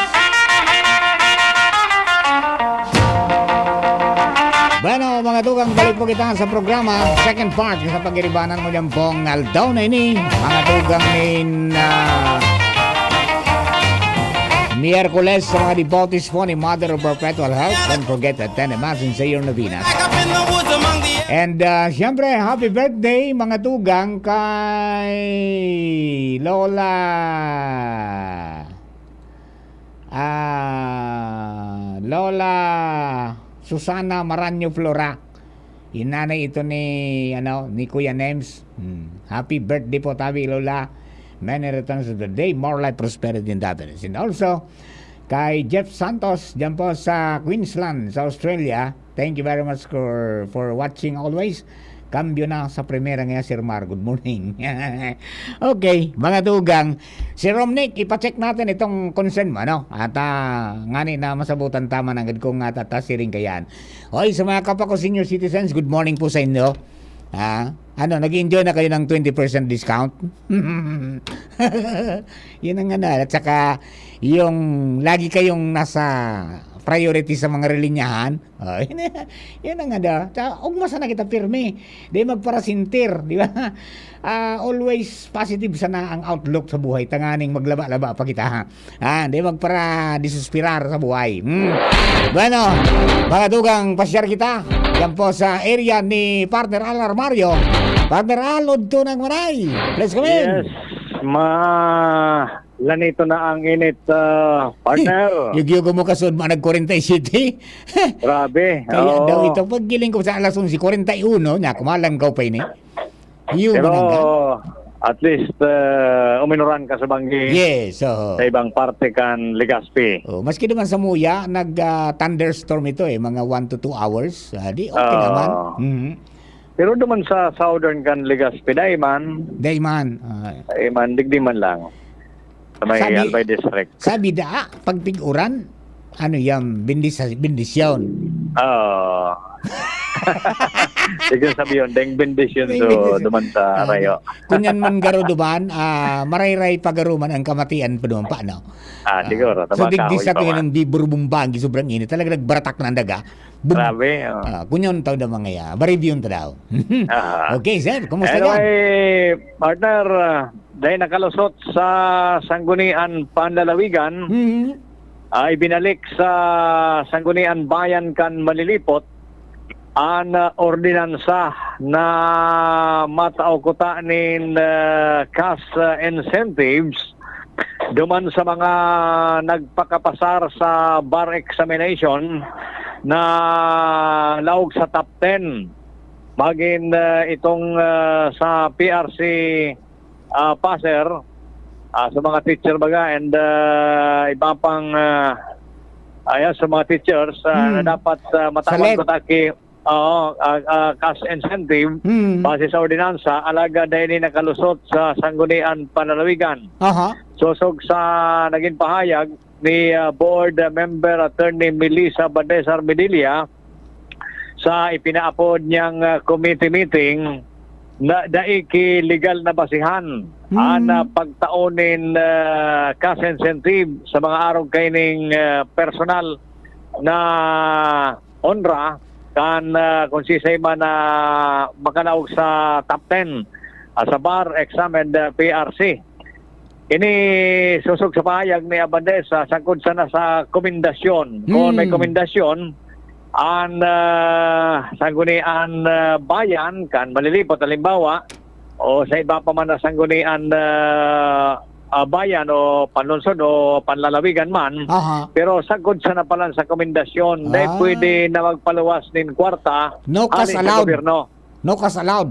Bueno, mga tugang, balik po kita sa programa. Second part sa pagiribanan mo dyan pong aldaw na ini. Mga tugang nin, ah, Miyerkules sa mga devotees po ni Mother of Perpetual Help. Don't forget to attend the Mass and say your novenas. And, ah, siyempre, happy birthday, mga tugang, kay Lola, ah, Lola Susana Maranyo Flora. Yung nanay ito ni, ano, ni Kuya Nems. Hmm. Happy birthday po, tabi, Lola. Many returns of the day, more life, prosperity, and happiness. And also, kay Jeff Santos, dyan po sa Queensland, sa Australia. Thank you very much for, for watching always. Cambio na sa primera ngayon, Sir Mar. Good morning. Okay, mga tugang. Si Romnick, ipacheck natin itong concern mo, ano? At, ah, ngani na masabutan ta man, agad kong, ah, tatasiring kayan. Hoy, sa mga kapwa ko senior citizens, good morning po sa inyo. Ah, ano, nag-enjoy na kayo ng twenty percent discount? Yun ang ano, at saka yung lagi kayong nasa priority sa mga relinyahan. Oh, yun, yun ang ano. Sa, ugma sana kita pirmi. Di magparasintir, di ba? Ah, always positive sana ang outlook sa buhay. Tanganing maglaba-laba pa kita, ha? Ah, di magpara-desesperar sa buhay. Hmm. Bueno, mga dugang, pasyar kita. Yan po sa area ni Partner Al Armario. Partner Al, udto nang maray. Please come in. Yes, ma-, lanito na ang init, ah, partner. Yugyugo mo kasud mo nag-forty-seven. Grabe, Kaya oo. daw ito, paggiling ko sa alas onse, forty-one, nya, kumalangkaw pa ini. Iyo Pero, man ang ga- at least, ah, uminuran ka sa banggi Yes, oo. sa ibang parte kan Legazpi. Oh, maski naman sa Muya, nag, ah, thunderstorm ito eh, mga one to two hours. Ah, di okay Oo. naman. Mhm. Pero duman sa southern kan Legazpi, dai man. Dai man, ah. Dai man, digdi man lang. Sa may Sabi, Albay District. sabi da, pag tig-uran, ano yan, bendis-, bendisyon. Oo. Sige, sabi yun, deng bendisyon Deng so, bendisyon. duman sa Ah, Rayo. Kunyan man garo duman, ah, marayray pa garo man ang kamatian pa duman pa, no? Ah, Ah, siguro, so, tama ka, digdi sa uy, pa tuwing man. ang biburbumba, ang sobrang init, talaga nagbaratak na ang daga. Bum-, Grabe, oh. ah, kunyan tawda mga ya, baribyon ta daw. Aha. Okay, sir, kumusta Anyway, ka? partner, ah, dahil nakalusot sa Sanggunian Panlalawigan, Mhm. ah, ibinalik sa Sanggunian Bayan kan Malilipot an, ah, ordinansa na matao kuta nin, ah, cash, ah, incentives duman sa mga nagpakapasar sa bar examination na laog sa top ten. Magin, ah, itong, ah, sa P R C, ah, passer, ah, sa mga teacher baga and, ah, iba pang, ah, ayan, sa mga teachers, ah, Hmm. na dapat, ah, matawan Select. ko taki, oo, ah, ah, cash incentive Hmm. base sa ordinansa, alagad dai ini nakalusot sa Sanggunian Panlalawigan. Aha. Sosog sa naging pahayag ni, ah, Board Member Attorney Melissa Badesar Medilla, sa ipinaapod niyang, ah, committee meeting na dai ki legal na basihan Hmm. an, ah, pagtao nin, ah, cash incentive sa mga arog kaining, ah, personal na onra kan, ah, kung sisay man na makalaog sa top ten, ah, sa bar exam and, ah, P R C. Ini sosog sa pahayag ni Abades, ah, sagkod sana sa komendasyon. Kung may Hmm. komendasyon, an, ah, Sanggunian, ah, Bayan, kan Malilipot, halimbawa, o sa iba pa man na Sanggunian, ah, ah, Bayan o Panlungsod o Panlalawigan man, Aha. pero sagkod sana palan sa komendasyon, dai Ah. pwede na magpaluwas nin kwarta No cash hali sa allowed. gobyerno. No cash allowed.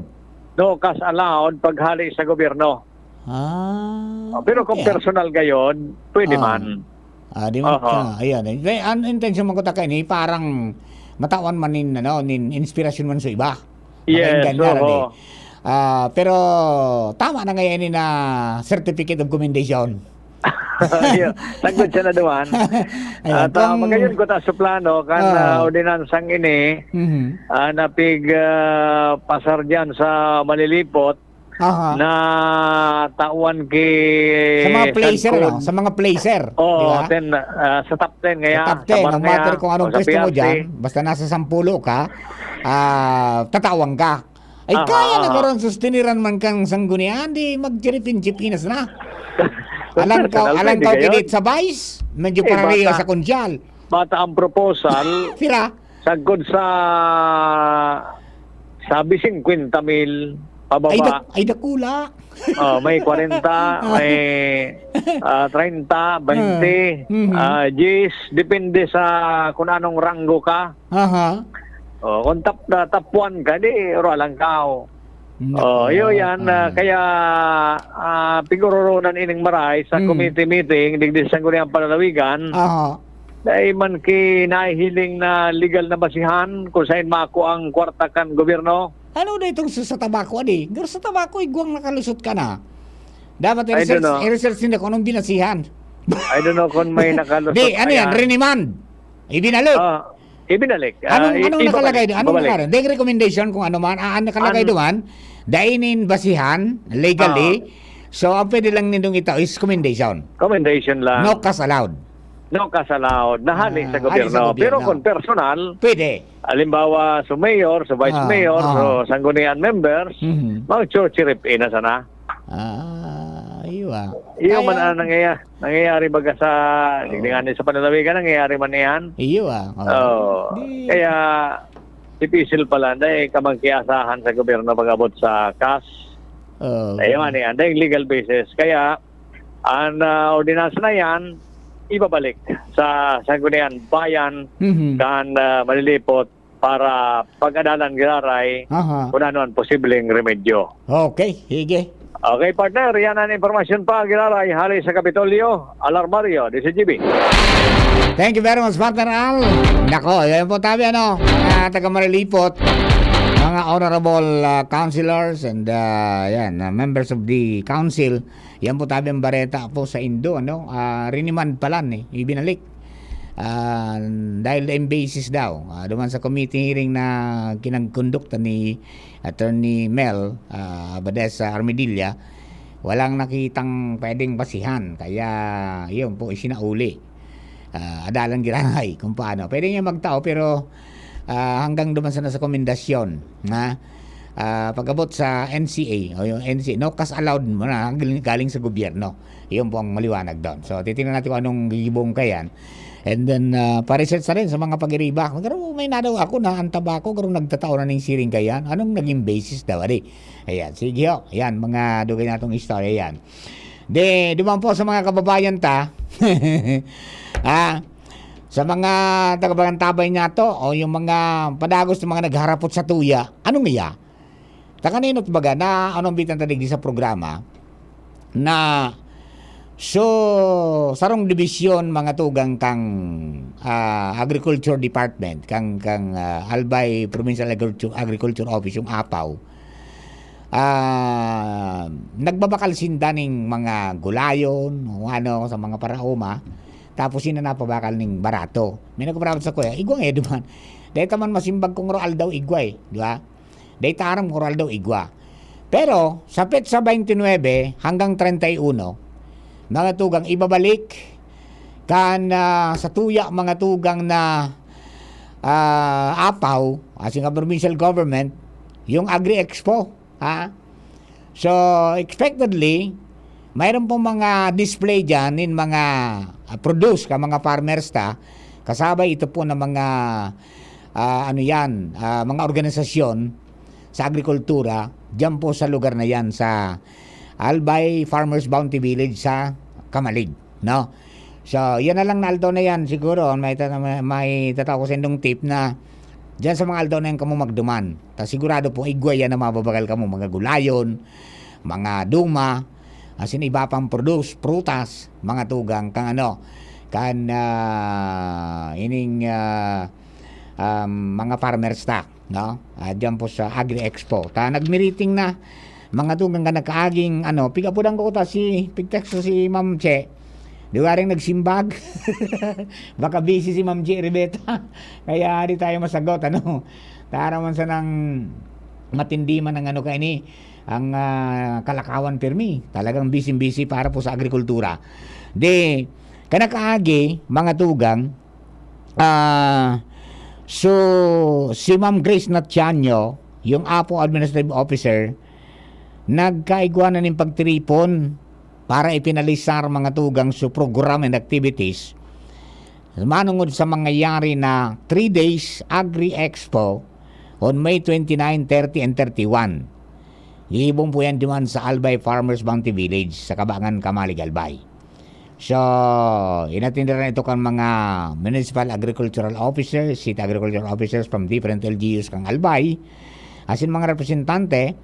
No cash allowed paghali sa gobyerno. Ah, Oh, pero kung okay, ah. personal gayon, pwede Ah. man. Ah, di man Aha. ka, ayan. Eh, ang intensyon man ko ta kaini, parang matawan man nin, ano, nin inspirasyon man sa iba. Yes, Makainda na oo. rin. Ah, pero tama na ngayon na certificate of commendation. Ayun, sagkod siya na duman. Ayan, At, ah, kung magayon ko ta sa plano, kan, Ah. ah, ordinansang ini, Mhm. ah, napig, ah, pasar dyan sa Malilipot, Aha. na tawan ki Sa mga placer, sagkod. no? Sa mga placer, Oo, di ba? ten, ah, sa top ten Sa kaya, top sa ten, bar no kaya, matter kung o anong sa pwesto mo P R C. dyan, basta nasa sampulo ka, ah, tatawan ka. Ay, Aha, kaya na aha. karon sustiniran man kang Sanggunian, di magchiripin-chipinas na. Alang ka, Personal, alang pwede ka gayon. ulit sa vice, medyo Eh, parareho bata. sa konsyal. Bata ang proposal, Pira? sagkod sa, sabi, singkwenta mil pababa. Ay, dak-, ay, dakula. Oh, may kwarenta, Ah. may, ah, treinta, baynte, Ah. Mhm. ah, diyes, depende sa kung anong ranggo ka. Aha. Oh, kung top, ah, top one ka, di, oro lang ka, oh. Naku, Oh, yun yan, ah, ah. kaya, ah, piguroronan ining maray sa Hmm. committee meeting, digdi sa Sangguniang Panlalawigan. Aha. Dai man ki nahihiling na legal na basihan kung sain mako ang kwarta kan gobyerno. Ano na itong sa, sa tabako, adi? Pero sa tabako, igwang nakalusot ka na. Dapat I don't i-research, know. i-research nila kung anong binasihan. I don't know kung may nakalusot Di, ano yan? ayan. Rinimand. Ibinalik. Ah, ibinalik. Anong, Ah, i-, anong ibabalik. nakalagay doon? Anong Ibabalik. nakalagay? Ding recommendation kung ano man. Ah, ang nakalagay An- doon, dai nin basihan, legally. Ah. So, ang pwede lang nindong ito is commendation. Commendation lang. No cash allowed. no cash allowed, na hali Ah, sa hali sa gobyerno. Pero gobyerno. Kung personal, Pwede. halimbawa, sa mayor, sa vice Ah, mayor, ah. o sanggunian members, Mhm. mag-chirp-chirp in na sana. Ah, iyo ah. Iyo Kaya- man ang nangyayari, nangyayari baga sa, Oo. hindi nga sa panlalawigan, nangyayari man yan. Iyo ah. Oo. Oo. Di- Kaya, difícil pala, dahil ka magkiasahan sa gobyerno pag-abot sa cash. Oo. Ayun nga niyan, dahil legal basis. Kaya, ang ah, ordinansa na yan, ibabalik sa Sangguniang Bayan Mhm. kan ah, Malilipot para pag-adalan giraray Aha. kung ano ang posibleng remedyo. Okay, sige. Okay, partner, yan ang impormasyon pa giraray hali sa Kapitolyo, Alarmario, D C G B. Thank you very much, partner Al. Nako, yan po tabi, ano, ah, taga Marilipot, mga honorable ah, councilors and ah, yan, ah, members of the council. Yan po tabi ang bareta po sa Indo, ano, ah, rinimand pala ni, ibinalik. Ah, dahil in basis daw, ah, duman sa committee hearing na kinagkondukta ni Attorney Mel ah, Abadesa Armedilla, walang nakitang pwedeng basihan. Kaya, yun po, isinauli. Ah, adalan giraray kung paano. Pwede niya magtao, pero ah, hanggang duman sana sa komendasyon na ah, pag-abot sa N C A, o yung N C A, no cash allowed mo na, galing, galing sa gobyerno. Yun po ang maliwanag doon. So, titingnan natin kung anong gigibong kayan. And then, ah, pa-research na rin sa mga pag-iriba. Pero may nadaw ako na ang tabako, pero nagtatao na ning siring kayan. Anong naging basis daw, ari? Ayan, sige ho. Ayan, mga dugay natong istorya yan. Di, duman po sa mga kababayan ta, ah, sa mga taga-Barantabay niya to, o yung mga padagos na mga nagharapot sa tuya, anong iya? Takaninot baga na anong bitan ta digdi sa programa na so sarong dibisyon mga tugang kang ah, Agriculture Department, kang kang ah, Albay Provincial Agriculture, Agriculture Office, yung apaw. Ah, nagbabakal sinda ning mga gulayon o ano sa mga paraoma. Tapos sina napabakal ning barato. May nagpaparaman sa kuya, igwa nga duman. Dahil ka man masimbag kung roal daw igwa eh, di ba? Dahil taram kung roal daw igwa. Pero sa petsa twenty-nine hanggang treinta y uno, mga tugang ibabalik kan ah, sa tuya mga tugang na ah, apaw, asin nga provincial government, yung Agri-Expo, ha? So, expectedly, mayroon pong mga display dyan in mga ah, produce ka mga farmers ta, kasabay ito po ng mga ah, ano yan, ah, mga organisasyon sa agrikultura, dyan po sa lugar na yan, sa Albay Farmers Bounty Village sa Camalig, no? So, yan na lang na aldaw na yan, siguro, may, ta- may, may tatao ko sa indong tip na dyan sa mga aldaw na yan kamo magduman. Ta sigurado po, igwa yan na mababagal kamo, mga gulayon, mga duma, asin iba pang produce, prutas, mga tugang, kang ano, kan ah, ining ah, um, mga farmers ta, no? Ah, dyan po sa Agri-Expo. Ta nagmiriting na, mga tugang ka nagkaaging, ano, pigapudan ko ta si, pigtext ko si Ma'am Che. Di waring nagsimbag. Baka busy si Ma'am Che Ribeta. Kaya di tayo masagot, ano. Tara man sanang matindi man ang ano kaini, ang ah, kalakawan pirmi. Talagang busy-busy para po sa agrikultura. Di, kanakaagi, mga tugang, ah, so, si Ma'am Grace Natianyo, yung Apo Administrative Officer, nagkaigwa na ning pagtiripon para ipinalisar mga tugang su program and activities. Manungod sa mangyayari na three days Agri-Expo on May twenty-nine, thirty, and thirty-one. Gihibong po yan duman sa Albay Farmers Bounty Village, sa Kabangan, Camalig, Albay. So, inatindiran ito kan mga municipal agricultural officers, city agricultural officers from different L G Us kang Albay, asin mga representante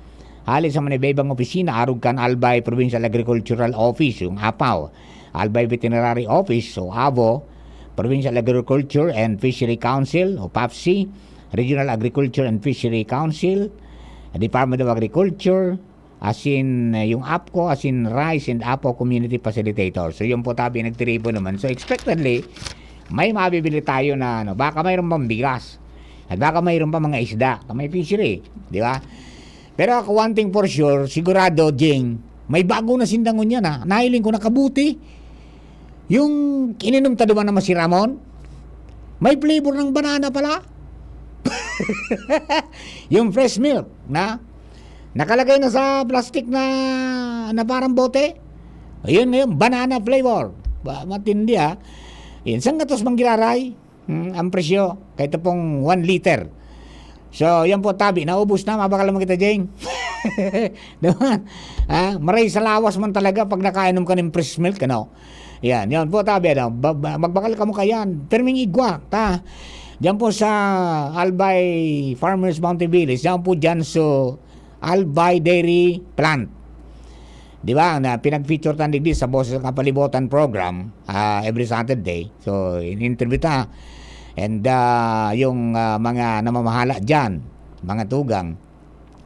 hali sa mga iba-ibang opisina arog kan Albay Provincial Agricultural Office, yung apaw, Albay Veterinary Office o avo, Provincial Agriculture and Fishery Council o PAFC, Regional Agriculture and Fishery Council, Department of Agriculture, asin eh, yung APCO, asin Rice and Apo Community Facilitator. So yung po tabi nagtiribo naman. So expectedly, may mabibili tayo na ano, baka mayroon pang bigas. At baka mayroon pa mga isda, may fishery, di ba? Pero ako, one thing for sure, sigurado, Jing, may bago na sindang ngunyan ha. Nahiling ko nakabuti. Yung ininom ta duman na masiramon, may flavor ng banana pala. Yung fresh milk na nakalagay na sa plastic na, na parang bote. Ayun ngayon, banana flavor. Ba, matindi, ah. Yun, sanggatos man giraray. Hmm, ang presyo, kahit pong one liter. So, yan po, tabi, naubos na, mabakal naman kita, Jeng. Diba? Ah, maray sa lawas man talaga pag nakainom ka ng fresh milk, ano? Yan, yan po, tabi, ano? Ba-, ba-, magbakal ka mo kayan. Perming igwa, ta. Diyan po sa Albay Farmers Bounty Village, diyan po dyan sa Albay Dairy Plant. Di ba? Na pinag-feature tan digdi sa Boses ng Kapalibutan program, ah, every Saturday. So, in-interview ta. And, ah, yung, ah, mga namamahala dyan, mga tugang,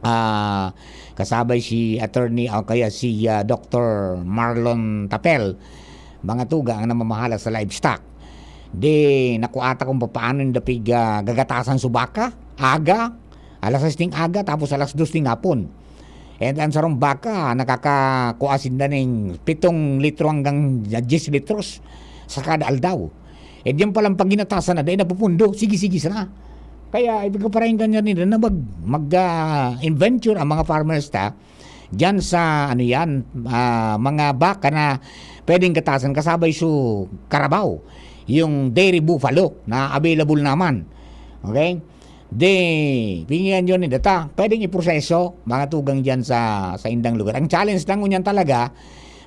ah, kasabay si attorney o kaya si, ah, Doctor Marlon Tapel, mga tugang ang namamahala sa livestock. Di, nakuha ta kung papaano yung dapig, ah, gagatasan su baka, aga, alas sais ning aga, tapos alas dos ning hapon. And ang sarong baka, nakakakua sinda ning pitong litro hanggang diyes litros sa kada aldaw. E diyan palang pagginatasan na, dahil napupundo, sige-sige sana. Kaya, ibig ko parahin kanyan nila na mag, mag, ah, inventure ang mga farmers ta, diyan sa, ano yan, ah, mga baka na pwedeng gatasan, kasabay su karabaw, yung dairy buffalo na available naman. Okay? Di, pingian yun ni data. Pwedeng iproseso, mga tugang diyan sa, sa indang lugar. Ang challenge lang ngunyan talaga,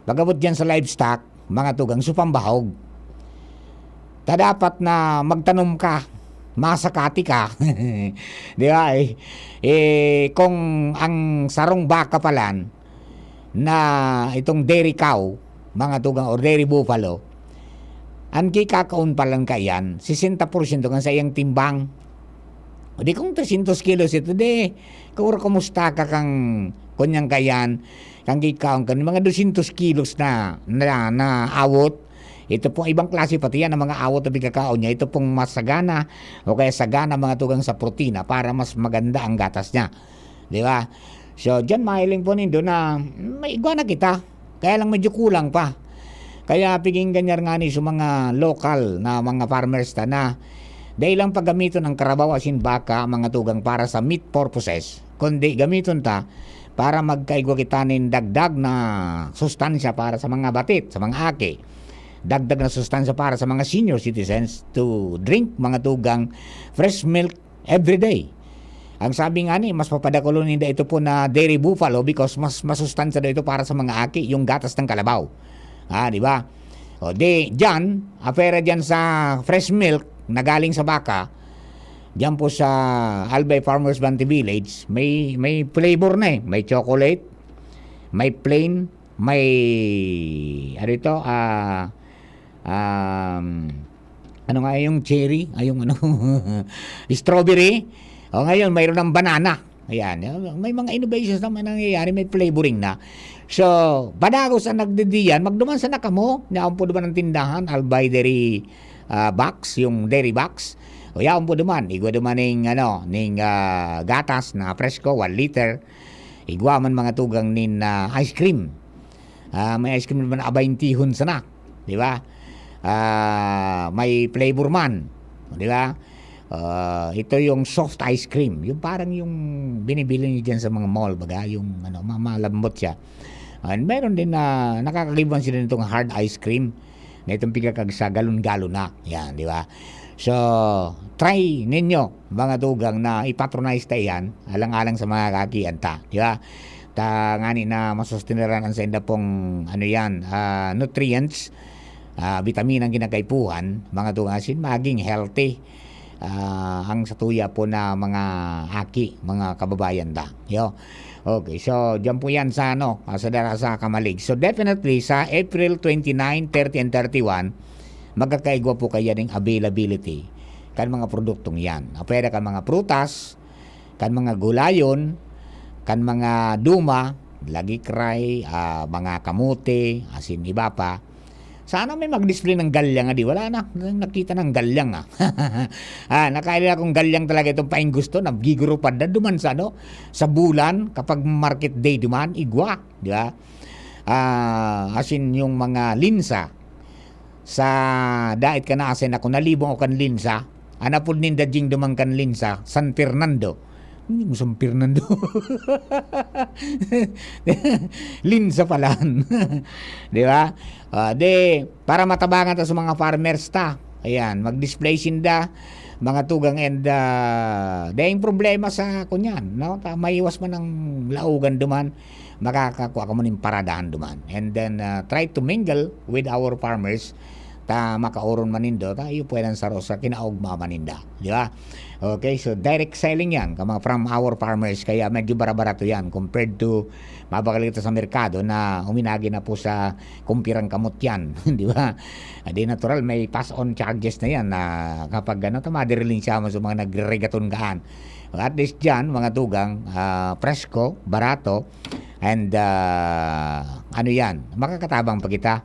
pag-abot diyan sa livestock, mga tugang, su pambahog. Ta dapat na magtanom ka, masakati ka. Di ba? Eh, eh, kung ang sarong baka palan na itong dairy cow, mga tugang, or dairy buffalo, ang kikakaon palan kaiyan, sesenta porsyento kan sa iyang timbang. O di kung trescientos kilos ito, di, kung kumusta ka kang kunyang kaiyan, kang kikaon ka, mga dosyentos kilos na, na, na awot. Ito pong ibang klase pati yan, ang mga awot na pigkakaon niya. Ito pong mas sagana, o kaya sagana, mga tugang sa protina para mas maganda ang gatas niya. Di ba? So, diyan mahiling po nindo na may igwa na kita. Kaya lang medyo kulang pa. Kaya piging ganyan nga ni sa mga local na mga farmers ta na dahil lang paggamiton ang karabaw asin baka, mga tugang, para sa meat purposes, kundi gamiton ta para magkaigwa kita nin dagdag na sustansya para sa mga batit, sa mga aki. Dagdag na sustansya para sa mga senior citizens to drink, mga tugang, fresh milk every day. Ang sabi nga ni, mas papadakulon ninda ito po na dairy buffalo because mas masustansya daw ito para sa mga aki, yung gatas ng kalabaw. Ah, di ba? O di, dyan, apera dyan sa fresh milk na galing sa baka, dyan po sa Albay Farmers Bounty Village, may, may flavor na eh. May chocolate, may plain, may, ano ito, ah, um, ano nga yung cherry? Ay, yung ano, strawberry. O ngayon, mayroon ng banana. Ayan, may mga innovations na may nangyayari, may flavoring na. So, padagos ang nagdidiyan, magduman sana kamo, yaon po duman ang tindahan, Albay Dairy, ah, Box, yung Dairy Box. O yaon po duman, igwa duman ning, ano, ning, ah, gatas na presko, one liter. Igwa man mga tugang nin, ah, ice cream. Ah, may ice cream naman na abaintihon sana, di ba? Ah, may flavor man, di ba? Ah, ito yung soft ice cream, yung parang yung binibili niyo diyan sa mga mall, baga, yung ano, ma-, malambot siya. And meron din na nakakagibuan sila nitong hard ice cream na itong pigkakag sa galon-galon na. Yan, di ba? So, try ninyo, mga tugang, na ipatronize ta iyan, alang-alang sa mga kakian ta, di ba? Ta ngani na masustenaran ang sainda pong, ano yan, ah, nutrients, ah, bitaminang kinakaipuhan, mga tugang, asin maging healthy, ah, ang satuya po na mga aki, mga kababayan ta. Yo. Okay, so diyan po yan sa, ano, ah, sa dara sa Kamalig. So definitely, sa April twenty-nine, thirty, and thirty-one, magkakaigwa po kaya ning availability kan mga produktong yan. Apwera kan mga prutas, kan mga gulayon, kan mga duma, lagikray, ah, mga kamote, asin iba pa. Sana may mag-display ng galyang, ah, di wala na. Nakita ng galyang, ah. Ah, nakaila akong galyang talaga itong paing gusto, nagigurupad na duman sa, ano, sa bulan, kapag market day duman, igwa, di ba? Ah, asin yung mga linsa, sa dait kan asin ako nalibong ako kan Linsa. An apod ninda jing duman kan Linsa, San Fernando. Ano yung San Fernando? Linsa pala. Di ba? Ah, di, para matabangan ta sa mga farmers ta. Ayan, mag-display sinda, mga tugang, and ah, di yung problema sa kunyan, no? Ta, maiwas man ang laugan duman, makakakua ka mo nin paradahan duman. And then, ah, try to mingle with our farmers, ta makaoron man nindo, ta iyo pwedeng saro sa kinaogma man ninda, di ba? Okay, so direct selling yan, kama from our farmers, kaya medyo barabarato yan compared to, mabakal kita sa merkado na uminagi na po sa kumpirang kamot yan, di ba? Ah, di natural, may pass-on charges na yan na kapag ano, ta, madirilin siya mo sa mga nagreregaton kaan. At least dyan, mga tugang, ah, presko, barato, and ah, ano yan, makakatabang pa kita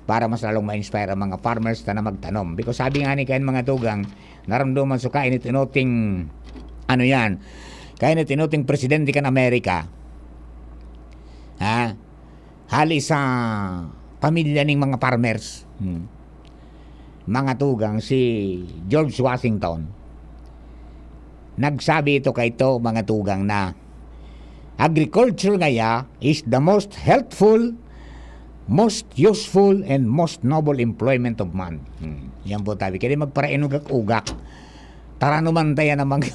para mas lalong ma-inspire ang mga farmers ta na magtanom. Because sabi nga ni kayan, mga tugang, naramdaman so kainit-inuting, ano yan, kainit-inuting presidente kan Amerika. Ha? Hali sa pamilya ning mga farmers. Hmm. Mga tugang, si George Washington, nagsabi ito kaito, mga tugang, na agriculture ngaya is the most healthful, most useful, and most noble employment of man. Hmm. Yan po tabi. Kaya magparainugak-ugak. Taranuman ta yan ang mga,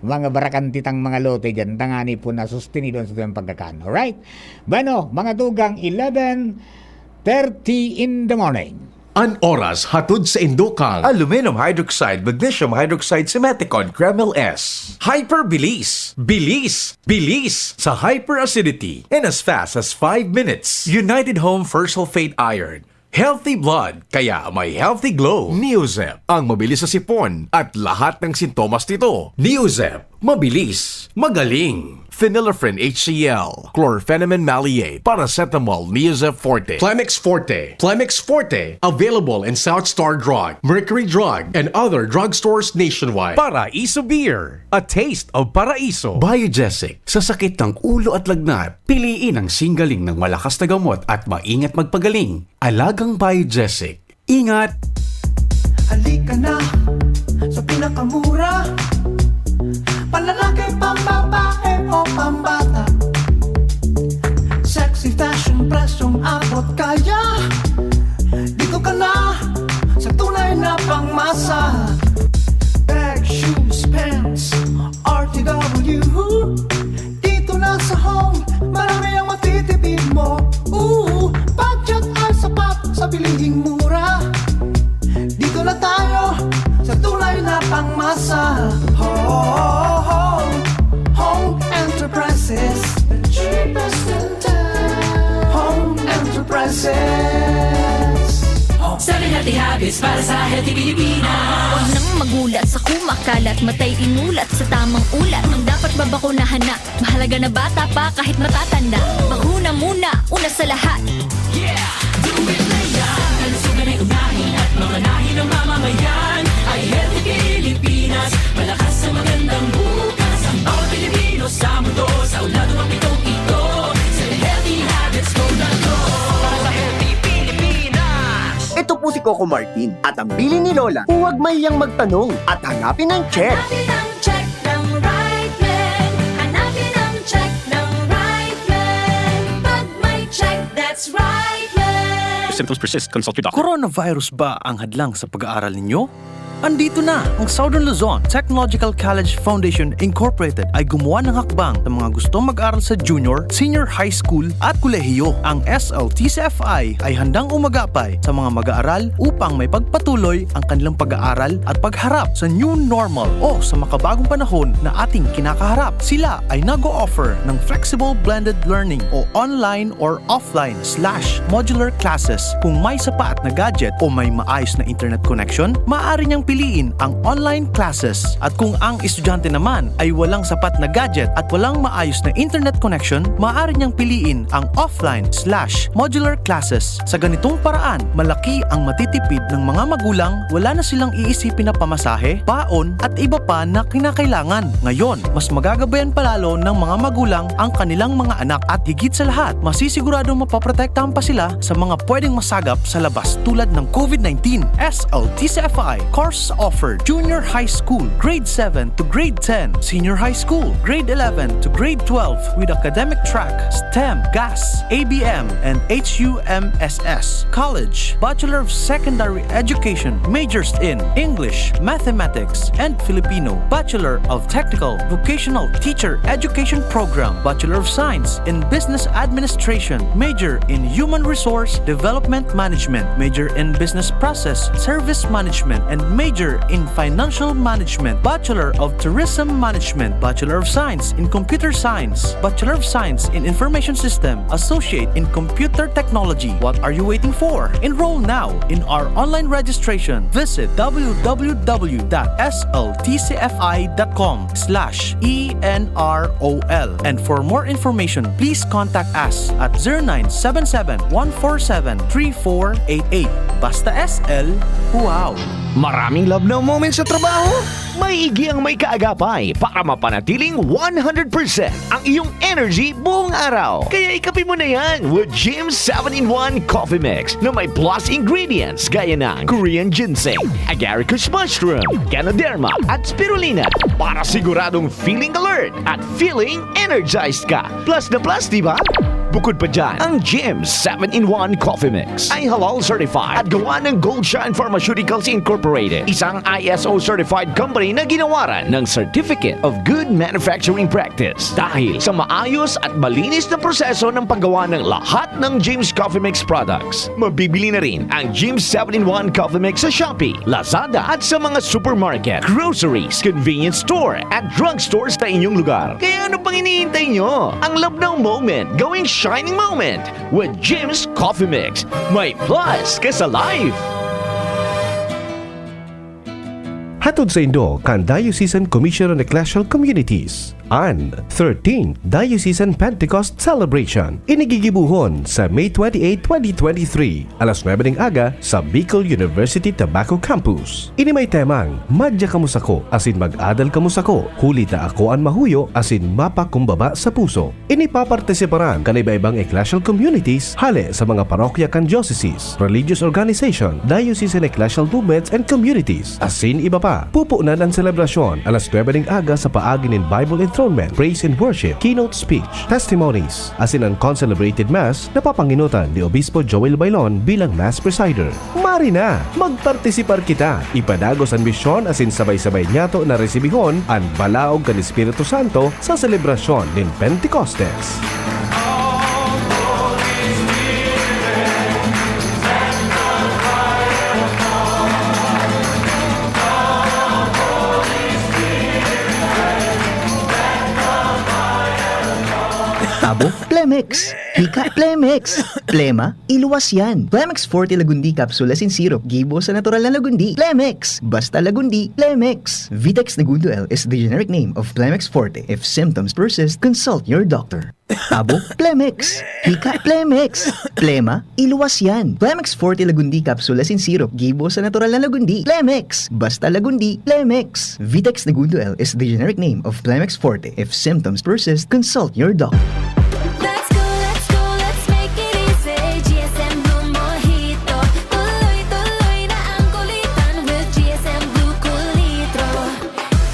mga barakantitang mga lote dyan. Tangani po na sustenido ang satuyang pagkakan. Alright? Bueno, mga tugang, eleven thirty in the morning. An oras hatod sa indukang Aluminum hydroxide, magnesium hydroxide, Simeticone, Kremil S. Hyper Bilis. Bilis. Bilis sa hyperacidity in as fast as five minutes. United Home Fersulfate Iron. Healthy blood, kaya may healthy glow. Neozep, ang mabilis sa sipon at lahat ng sintomas nito. Neozep, mabilis, magaling. Phenylephrine H C L, chlorphenamine maleate, paracetamol, Neozep Forte, Plemex Forte, Plemex Forte, available in South Star Drug, Mercury Drug, and other drugstores nationwide. Paraiso Beer, a taste of Paraiso. Biogesic, sa sakit ng ulo at lagnat, piliin ang singgaling ng malakas na gamot at maingat magpagaling. Alagang Biogesic. Ingat! Halika na sa pinakamura. Panlalaki, pambabae o pambata. Sexy fashion, presyong abot kaya. Dito ka na sa tunay na pangmasa. Bag, shoes, pants, R T W. Dito na sa Home, marami ang matitipid mo. Ooh, budget ay sapat sa bilihing mura. Dito na tayo sa tunay na pangmasa. Home, Home Enterprises, the cheapest in town. Home Enterprises. Seven healthy habits para sa healthy Pilipinas. Huwag nang magulat sa kumakalat, matay inulat sa tamang ulat. Ang dapat babakunahan na, mahalaga na bata pa kahit matatanda. Bakuna muna, una sa lahat. Yeah! Do it na yan! Kalusugan ay unahin at mamanahin ng mamamayan. Ay healthy Pilipinas, malakas sa magandang bukas. Ang bawat Pilipino sa mundo, sa ulado ng pitong ito. Sa healthy habits, go na go! Para sa healthy Pilipinas! Ito po si Coco Martin at ang bilin ni Lola, huwag mahiyang magtanong at hanapin ang check. Hanapin ang check ng right man. Hanapin ang check ng right man. Pag may check, that's right man. If symptoms persist, consult your doctor. Coronavirus ba ang hadlang sa pag-aaral ninyo? Andito na! Ang Southern Luzon Technological College Foundation Incorporated ay gumawa ng hakbang sa mga gustong mag-aral sa junior, senior high school at kolehiyo. Ang S L T C F I ay handang umagapay sa mga mag-aaral upang may pagpatuloy ang kanilang pag-aaral at pagharap sa new normal o sa makabagong panahon na ating kinakaharap. Sila ay nag-o-offer ng flexible blended learning o online or offline slash modular classes. Kung may sapat na gadget o may maayos na internet connection, maaari niyang piliin ang online classes. At kung ang estudyante naman ay walang sapat na gadget at walang maayos na internet connection, maaari niyang piliin ang offline slash modular classes. Sa ganitong paraan, malaki ang matitipid ng mga magulang, wala na silang iisipin na pamasahe, baon, at iba pa na kinakailangan. Ngayon, mas magagabayan pa lalo ng mga magulang ang kanilang mga anak at higit sa lahat, masisiguradong mapoprotektahan pa sila sa mga pwedeng masagap sa labas tulad ng COVID nineteen. S L T C F I course offered Junior High School, Grade seven to Grade ten, Senior High School, Grade eleven to Grade twelve with academic track STEM, GAS, A B M, and H U M S S. College, Bachelor of Secondary Education, majors in English, Mathematics, and Filipino, Bachelor of Technical Vocational Teacher Education Program, Bachelor of Science in Business Administration, major in Human Resource Development Management, major in Business Process Service Management, and major in Financial Management, Bachelor of Tourism Management, Bachelor of Science in Computer Science, Bachelor of Science in Information System, Associate in Computer Technology. What are you waiting for? Enroll now in our online registration. Visit w w w dot s l t c f i dot com slash e n r o l. And for more information, please contact us at zero nine seven seven, one four seven, three four eight eight. Basta S L, wow! Maraming love now moments sa trabaho? Maigi ang may kaagapay para mapanatiling one hundred percent ang iyong energy buong araw. Kaya ikape mo na yan with Jim seven-in-one Coffee Mix na may plus ingredients gaya ng Korean ginseng, agaricus mushroom, ganoderma, at spirulina para siguradong feeling alert at feeling energized ka. Plus na plus, di ba? Bukod pa dyan, ang Jim seven-in-one Coffee Mix ay halal certified at gawa ng Gold Shine Pharmaceuticals Incorporated, isang I S O certified company na ginawaran ng Certificate of Good Manufacturing Practice. Dahil sa maayos at malinis na proseso ng paggawa ng lahat ng Jim's Coffee Mix products, mabibili na rin ang Jim's seven-in-one Coffee Mix sa Shopee, Lazada at sa mga supermarket, groceries, convenience store at drugstore sa inyong lugar. Kaya ano pang hinihintay nyo? Ang love now moment, gawing shining moment with Jim's Coffee Mix. May plus ka sa life! Hatod saindo kan Diocesan Commission on Ecclesial Communities an thirteenth Diocesan Pentecost Celebration. Ini gigibohon sa May twenty-eight, twenty twenty-three, alas nuebe ning aga sa Bicol University Tabaco Campus. Ini may temang, "Madya kamo sako, asin mag-adal kamo sako, huli ta ako an mahuyo asin mapakumbaba sa puso." Ini papartisiparan kan iba-ibang ecclesial communities hale sa mga parokya kan diocese, religious organization, diocesan ecclesial movements and communities, asin iba pa. Pupunan an selebrasyon alas nuebe ning aga sa paagi nin Bible enthronement, praise and worship, keynote speech, testimonies, asin an concelebrated mass na papangenotan ni Obispo Joel Bailon bilang mass presider. Mari na, magpartisipar kita! Ipadagos an misyon asin sabay-sabay niyato na resibihon an balaog kan Espiritu Santo sa selebrasyon nin Pentecostes. Abo, Plemex. Hika, Plemex. Plema, iluwas yan. Plemex Forte Lagundi Capsule asin Syrup. Gibo sa natural na lagundi. Plemex. Basta lagundi, Plemex. Vitex Negundo L is the generic name of Plemex Forte. If symptoms persist, consult your doctor. Abo, Plemex. Hika, Plemex. Plema, iluwas yan. Plemex Forte Lagundi Capsule asin Syrup. Gibo sa natural na lagundi. Plemex. Basta lagundi, Plemex. Vitex Negundo L is the generic name of Plemex Forte. If symptoms persist, consult your doctor. Let's go, let's go, let's make it easy. G S M Blue Mojito. Tuloy-tuloy na ang kulitan with G S M Blue Cool Litro.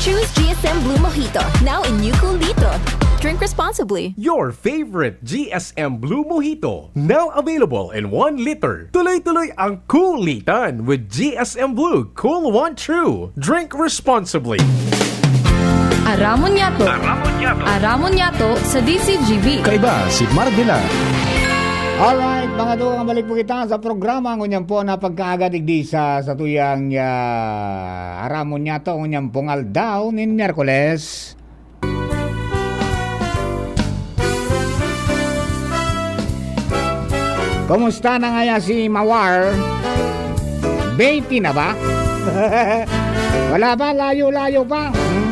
Choose G S M Blue Mojito, now in new Cool Litro. Drink responsibly. Your favorite G S M Blue Mojito, now available in one liter. Tuloy-tuloy ang kulitan with G S M Blue Cool One True. Drink responsibly. Aramon Yato. Aramon Yato. Aramon Yato sa D Z G B. Kaiba si Marvela. Alright, mga dugang, balik po kita sa programa. Ngunyan po na pagkaaga digdi sa, sa tuyang, ah, Aramon Yato, ngunyan pong aldaw nin Miyerkules. Kumusta na ngaya si Mawar? Beyti na ba? Wala pa, layo-layo pa. Hmm.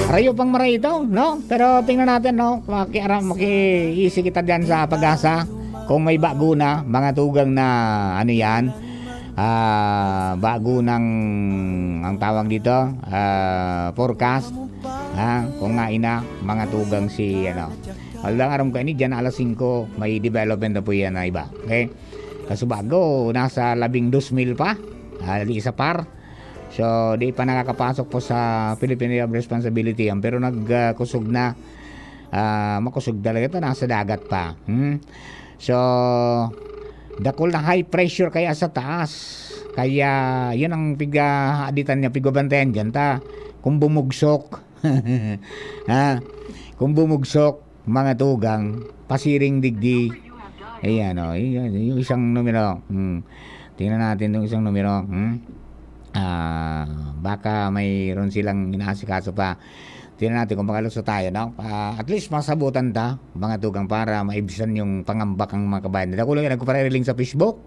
Rayo pang maray ito, no? Pero tingnan natin, no? Makiara-, makiisi kita dyan sa PAGASA. Kung may bago na, mga tugang na, ano yan, ah, bago ng, ang tawag dito, ah, forecast, ha? Kung nga ina, mga tugang si, ano, wala lang aram ko ini, dyan alas singko, may development na po yan na iba. Okay? Kaso bago, nasa labing dos mil pa. Ah, di isa par. So, di pa nakakapasok po sa Philippine Area of Responsibility yan. Pero nag, ah, kusog na. Ah, makusog talaga ito, nasa dagat pa. Hmm? So, dakul na high pressure kaya sa taas. Kaya, yun ang piga-, haditan niya, pigbabantayan dyan ta. Kung bumugsok, ha? Kung bumugsok, mga tugang, pasiring digdi. Ayan, oh, yun, yung isang numero. Hmm. Tingnan natin yung isang numero. Hmm? Ah, baka mayroon silang inaasikaso pa. Tingnan natin kung makaluso tayo, no? Ah, at least masabutan ta, mga tugang, para maibsan yung pangamba kan mga kabayan. Dako lang yung nagpapariling sa Facebook.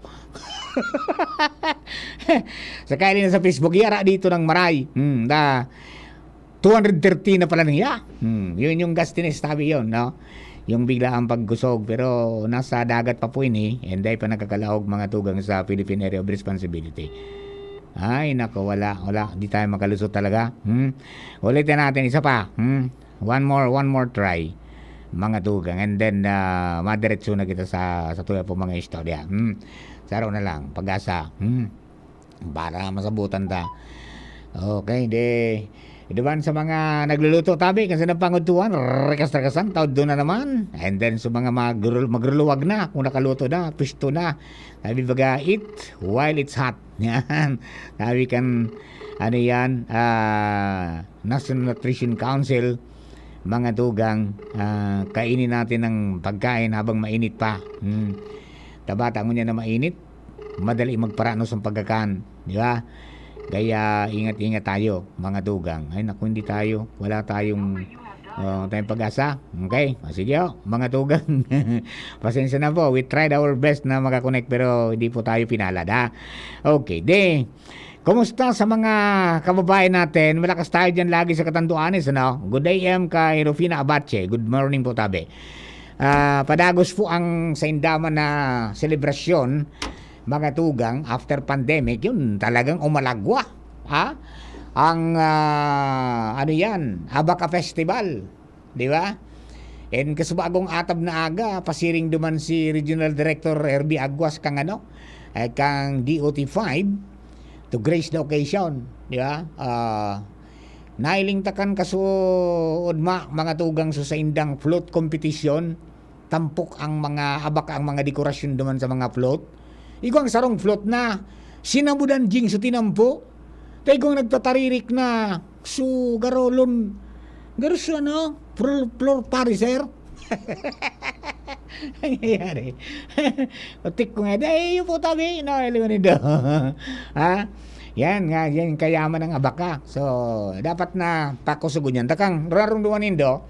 Sa kaili na sa Facebook, yara dito ng maray. Hmm, da, two hundred thirty na pala niya. Hmm, yun yung gas tinis, tabi yun, no? Yung bigla ang pagkusog, pero nasa dagat pa po ini, and ay pa nagkakalaog, mga tugang, sa Philippine Area of Responsibility. Ay, nako, wala, wala. Di tayo makalusot talaga. Hmm? Ulitin natin, isa pa. Hmm? One more, one more try, mga tugang. And then, ah, madiretso na kita sa, sa tuya po mga istorya. Hmm? Saro na lang, PAGASA. Hmm? Para masabutan ta. Okay, di, di ba sa mga nagluluto, tabi, kasi napangudtuhan, rekas-rekasan, taod doon na naman. And then, sa mga magrul-, magruluwag na, kung nakaluto na, pwesto na. Sabi baga, "Eat while it's hot." Yan. Sabi kan, ano yan, ah, National Nutrition Council, mga tugang, ah, kainin natin ang pagkain habang mainit pa. Hmm. Tabata, ngunyan na mainit, madali magparanos ang pagkakan, di ba? Kaya ingat-ingat tayo, mga tugang. Ay, naku, hindi tayo. Wala tayong, oh, tayong pag-asa. Okay? O, sige, oh, mga tugang. Pasensya na po. We tried our best na makakonect, pero hindi po tayo pinalad, ha? Okay, di. Kumusta sa mga kababayan natin? Malakas tayo dyan lagi sa Catanduanes, ano? Good A M kay Rufina Abache. Good morning po, tabi. Ah, padagos po ang saindaman na selebrasyon, mga tugang, after pandemic, yun talagang umalagwa, ha? Ang, ah, ano yan, Abaca Festival, di ba? And kasubagong atab na aga, pasiring duman si Regional Director Herbie Aguas kang ano, eh, kang D O T five to grace the occasion, di ba? Ah, nailing takan kasuod ma, mga tugang, sa saindang float competition, tampok ang mga abak, ang mga dekorasyon duman sa mga float. Igwang sarong float na sinamudan jing sa tinampo. Taigwang nagtataririk na su garolon. Garo su ano, floor, floor pariser. Nangyayari. Otik ko nga, "Dai, iyo po tabi, no, iliwan nindo." Ha? Yan nga, yan kayaman ang abaka. So, dapat na pakusugon yan. Takang, rarunduan nindo,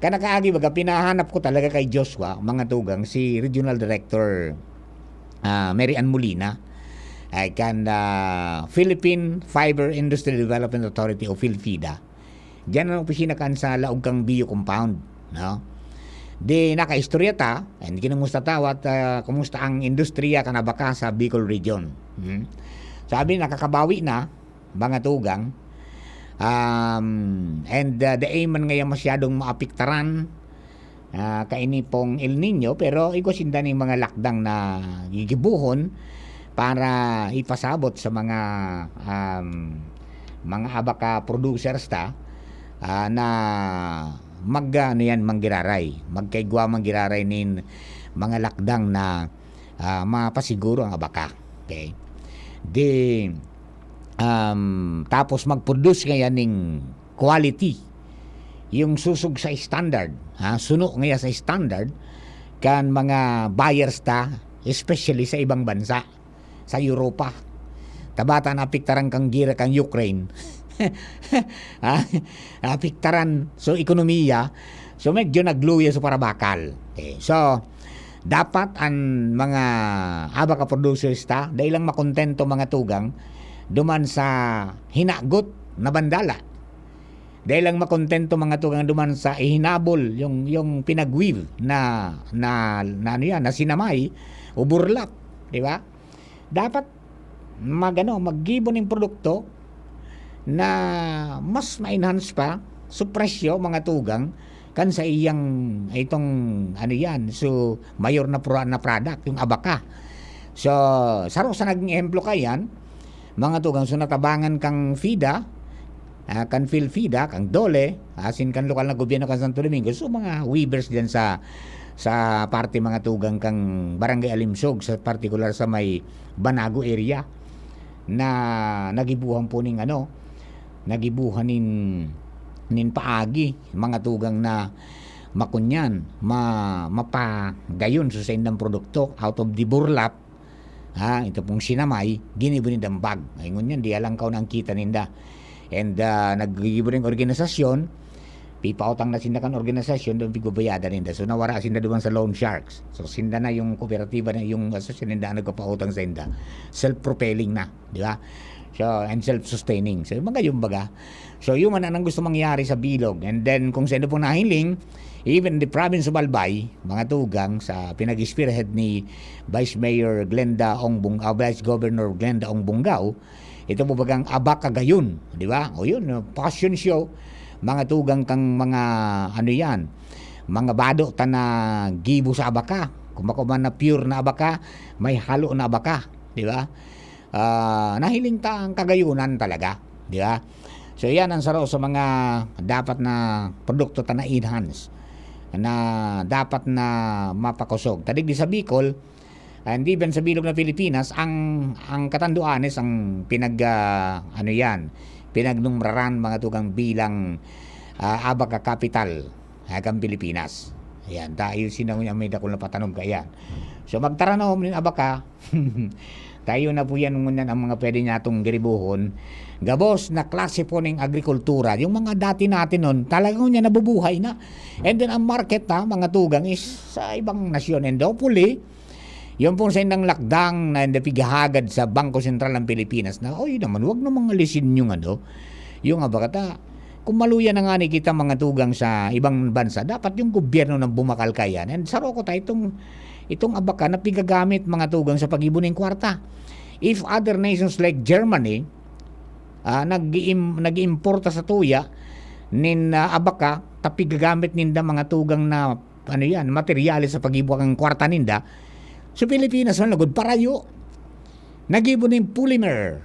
kanakaagi baga, pinahanap ko talaga kay Joshua, mga tugang, si Regional Director, ah, Mary Ann Molina, ay kan, ah, Philippine Fiber Industry Development Authority o PhilFIDA. Diyan ang opisina kan sa laog kang Bio Compound, no? Di nakaistorya ta, and kinumusta ta, what, ah, kumusta ang industriya kan abaka sa Bicol Region? Hmm? Sabi, nakakabawi na, mga tugang. Um, and, ah, dai man ngaya masyadong maapektaran, ah, kaini pong El Niño, pero igwa sinda ning mga lakdang na gigibohon para ipasabot sa mga, um, mga abaka producers ta, ah, na mag, ano yan, manggiraray, magkaigwa manggiraray nin mga lakdang na, ah, mapasiguro ang abaka. Okay? Di, um, tapos mag-produce ngayon ning quality, yung susog sa standard, ha, suno ngaya sa standard kan mga buyers ta, especially sa ibang bansa, sa Europa. Tabata naapektaran kang gera kang Ukraine. Ha? Naapektaran so ekonomiya, so medyo nagluya sa parabakal. Okay. So, dapat ang mga abaka producers ta, dai lang makontento, mga tugang, duman sa hinagot na bandala. Dai lang makontento, mga tugang, duman sa ihinabol yung, yung pinag-weave na, na, na ano yan, na sinamay o burlap, di ba? Dapat mag-, ano, maggibo ning produkto na mas ma-enhance pa sa presyo, mga tugang, kan sa iyang, itong, ano yan, so, mayor na pro-, na product, yung abaka. So, saro sa naging ehemplo kaiyan, mga tugang, so, natabangan kang FIDA, ah, kan PhilFIDA, kang DOLE, asin kan lokal na gobyerno kan Santo Domingo. So, mga weavers diyan sa, sa parte, mga tugang, kang Barangay Alimsog, sa partikular sa may Banago area, na nagibuhan po ning ano, nagibuhan nin, nin paagi, mga tugang, na makunyan, ma-, mapagayon sa saindang produkto out of the burlap, ha, ito pong sinamay, ginibo nindang bag. Ay, ngunyan, di alangkaw na ang kita ninda. And, ah, naggibo ning organisasyon, pipautang na sinda kan organisasyon, doon pigbabayadan ninda. So, nawara sinda duman sa loan sharks. So, sinda na yung kooperatiba na yung asosasyon ninda ang nagpapautang sa inda. Self-propelling na, di ba? So, and self-sustaining. So, yung mga yung baga. So, yun man ang gusto mangyari sa bilog. And then, kung sa inyo pong nahiling, even the province of Albay, mga tugang, sa pinag-spearhead ni Vice Mayor Glenda Ong Bung-, ah, Vice Governor Glenda Ong Bungao, ito po bagang abaka gayon, di ba? O yun, uh, fashion show, mga tugang, kang mga, ano yan, mga bado ta na gibo sa abaka. Kung bako man na pure na abaka, may halo na abaka, di ba? Ah, nahiling ta ang kagayunan talaga, di ba? So, yan ang saro sa mga dapat na produkto ta na enhance, na dapat na mapakosog. Ta digdi sa Bicol, and even sa bilog na Pilipinas, ang, ang Catanduanes ang pinag, ah, ano yan, pinagnumraran, mga tugang, bilang, ah, abaka capital, ah, kan Pilipinas. Ayan, tayo sinangon niya may dakul na patanog, ayan. So, magtaranom nin abaka, tayo na po yan ngunyan ang mga pwede niya itong giribuhon. Gabos na klase po ng agrikultura. Yung mga dati natin nun, talagang ngunyan nabubuhay na. And then, ang market, ha, mga tugang, is sa ibang nasyon. And hopefully, yung pong sa indang lakdang na hindi pighahagad sa Bangko Sentral ng Pilipinas na, "Oy naman, wag na mga lisin yung ano, yung abaka ta." Kung maluya na nga ni kita, mga tugang, sa ibang bansa, dapat yung gobyerno nang bumakal kaiyan. And saro ko ta, itong, itong abaka na pigagamit, mga tugang, sa pag-ibo ning kwarta. If other nations like Germany, ah, nag-iim-, nag-iimporta sa tuya nin, ah, abaka, ta pigagamit ninda, mga tugang, na, ano yan, materyales sa pag-ibo kan kwarta ninda, sa Pilipinas man lugod, parayo. Nagibo nin polymer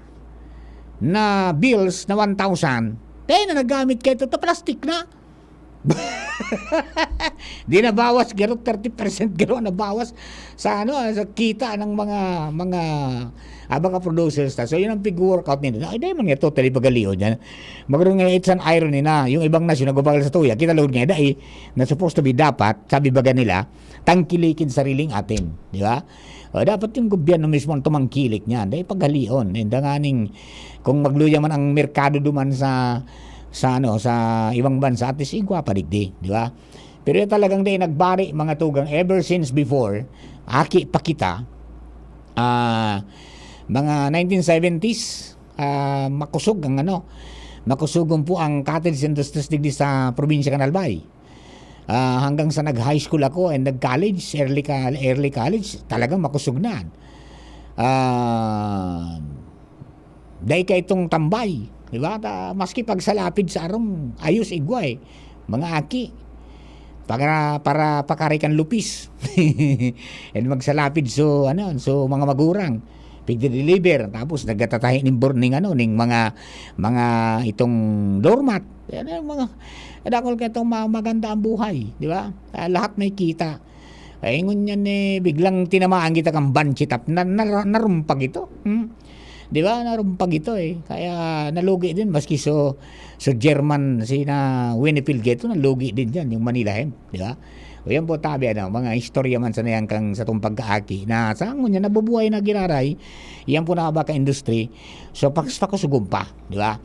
na bills na one thousand, kaya na nagamit kayo, ito, plastic na. Di nabawas, garo, thirty percent garo nabawas sa, ano, sa kita ng mga, mga, ah, mga producers ta. So, yun ang pig-workout nila. Ay, di man nga totally pagalion yan. Magro nga, it's an irony na yung ibang nasyon nagbabagal sa tuya. Kita lugod nga, dai, na supposed to be dapat, sabi baga nila, tangkilikin sariling atin. Di ba? O, dapat yung gobyerno mismo ang tumangkilik niyan. Dai paghalion. Hindi nga ning, kung magluya man ang merkado duman sa, sa, ano, sa ibang bansa, at least igwa pa digdi, di ba? Pero yan talagang dai nagbari, mga tugang, ever since before, aki pa kita, ah, mga nineteen seventies, ah, makusog ang, ano, makusugon po ang cottage industries digdi sa probinsya kan Albay. Ah, hanggang sa nag-high school ako and nag-college, early col-, early college, talagang makusog na. Ah, dai ka itong tambay, di ba? Ta, maski pagsalapid sa arong, ayos, igwa eh. Mga aki, para, para pakari kan lupis. And magsalapid so, ano, so mga magurang, pigde-deliver, tapos nagtatatahi ning bor-, ning ano, ning mga, mga itong doormat. Yan ang mga, dakul ka itong ma-, maganda ang buhay, di ba? Ah, lahat may kita. Ay, ngunyan eh, biglang tinamaan kita kang banshee tap, na, na, narumpag ito. Hmm? Di ba? Narumpag ito eh. Kaya nalugi din, maski so, so German, si na Winifred Geto, nalugi din dyan, yung Manila Hemp, di ba? O yan po, tabi, ano, mga istorya man sana yan kang sa tong pagkaaki, na sa ngunyan, nabubuhay na giraray, yan po na abaka industry, so, pakus-, pakusugon pa, di ba?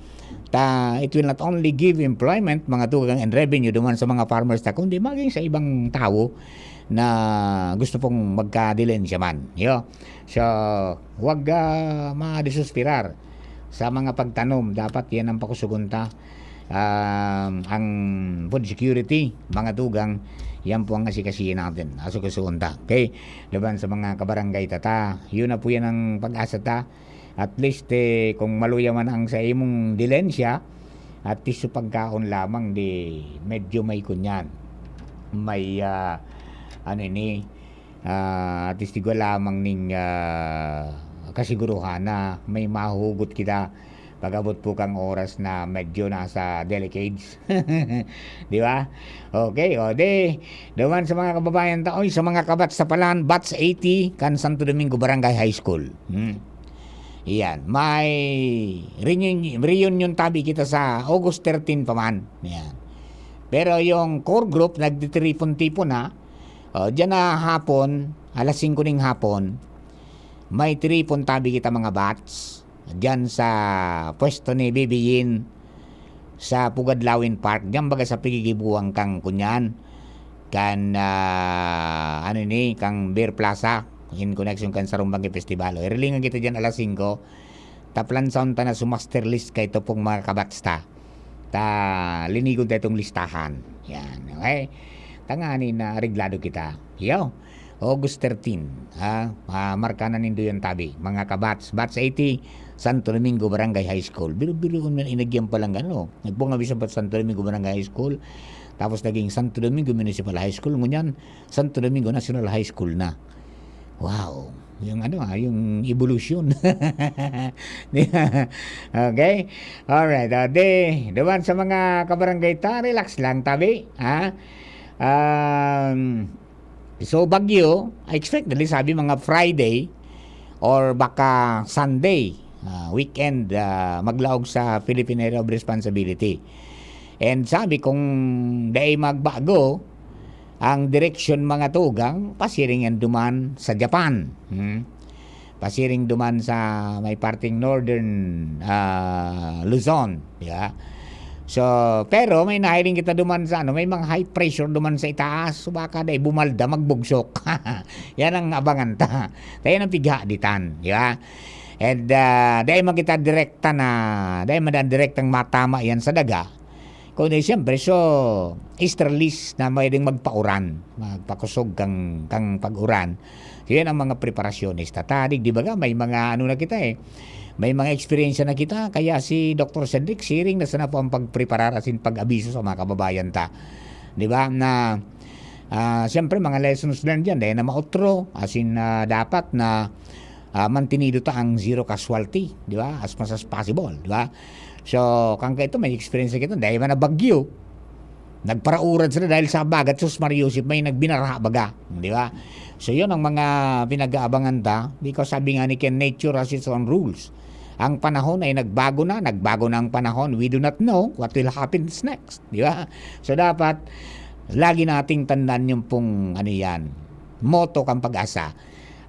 Ta, it will not only give employment, mga tugang, and revenue duman sa mga farmers ta, kundi maging sa ibang tawo na gusto pong magkadilensya man. Yo. So, wag, ah, madesesperar. sa mga pagtanom, dapat yan ang pakusugon ta. Um, ang food security, mga tugang, yan po ang asikasihin natin. Asukusugon ta. Okay? Laban sa mga kabarangay tata. Yun na po yan ang pag-asa ta. At least, eh, kung maluya man ang sa imong dilensya, at least sa pagkaon lamang, di medyo may kunyan. May, ah, ano ini, ah, at least igwa lamang ning, ah, kasiguruhan na may mahuhugot kita pag-abot po kang oras na medyo nasa delicades. Di ba? Okay, o di, duman sa mga kababayan ta, oy, sa mga kabats sa palan, batch eighty, kan Santo Domingo Barangay High School. Hmm. Iyan, may reunion, reunion tabi kita sa August thirteen pa man. Yan. Pero yung core group, nagtitiripon-tipon na. O, diyan na hapon, alas singko ning hapon, may tiripon tabi kita mga bats. Diyan sa pwesto ni Bibi Yin, sa Pugad Lawin Park. Diyan baga sa pigigibuan kang kunyan. Kan, ah, ano ni, kang Beer Plaza. In connection kan Sarong Banggi Festival. O, irilingan kita diyan alas singko. Taplan sound ta na sumaster list kay to pong mga kabats ta. Ta, linigon ta itong listahan. Yan, okay? Tangani na areglado kita. Yo, August thirteen, ha? Ah, marka na nindo yan tabi. Mga kabats, batch eighty, Santo Domingo Barangay High School. Biro-biroon man inagyan pa lang ano. Nagpunga bisan pa Santo Domingo Barangay High School. Tapos naging Santo Domingo Municipal High School. Ngunyan, Santo Domingo National High School na. Wow. Yung ano, ah, yung evolution. Di ba? Okay? Alright. Ah, di, duman sa mga kabarangay ta, relax lang, tabi. Ha? Um, so, Baguio, I expect, dali sabi, mga Friday or baka Sunday, ah, weekend, ah, maglaog sa Philippine Area of Responsibility. And sabi, kung dai magbago, ang direksyon mga tugang, pasiring yan duman sa Japan. Hmm? Pasiring duman sa may parting northern, ah, Luzon. Di ba? So, pero may nahiling kita duman sa ano, may mga high pressure duman sa itaas. So, baka dai bumalda, magbugsok. Yan ang abangan ta. Kaya nang pighaditan, di ba? And, ah, dai man kita direkta na, dai man direktang matama yan sa daga. Kundi siyempre, so, easterlies na pwedeng magpauran, magpakusog kang, kang pag-uran. So, yan ang mga preparasyones ta. Tadig, di ba nga, may mga ano na kita eh. May mga eksperyensya na kita. Kaya si Doktor Cedric, siring na sana po ang pagpreparar asin pag-abiso sa mga kababayan ta. Di ba? Na, ah, siyempre, mga lessons learned yan. Dahil na mautro, asin, ah, dapat na, ah, mantinido ta ang zero casualty, di ba? As much as possible, di ba? So, kan kaito, may experience kita, dahil man na bagyo, nagparauran sila dahil sa bagat, sus, Mario Joseph, may nagbinaraha baga, di ba? So, yun ang mga pinag-aabangan ta, because sabi nga ni Ken, nature has its own rules. Ang panahon ay nagbago na, nagbago na ang panahon, we do not know what will happen next, di ba? So, dapat, lagi nating tandaan yung pong, ano yan, motto kan pag-asa.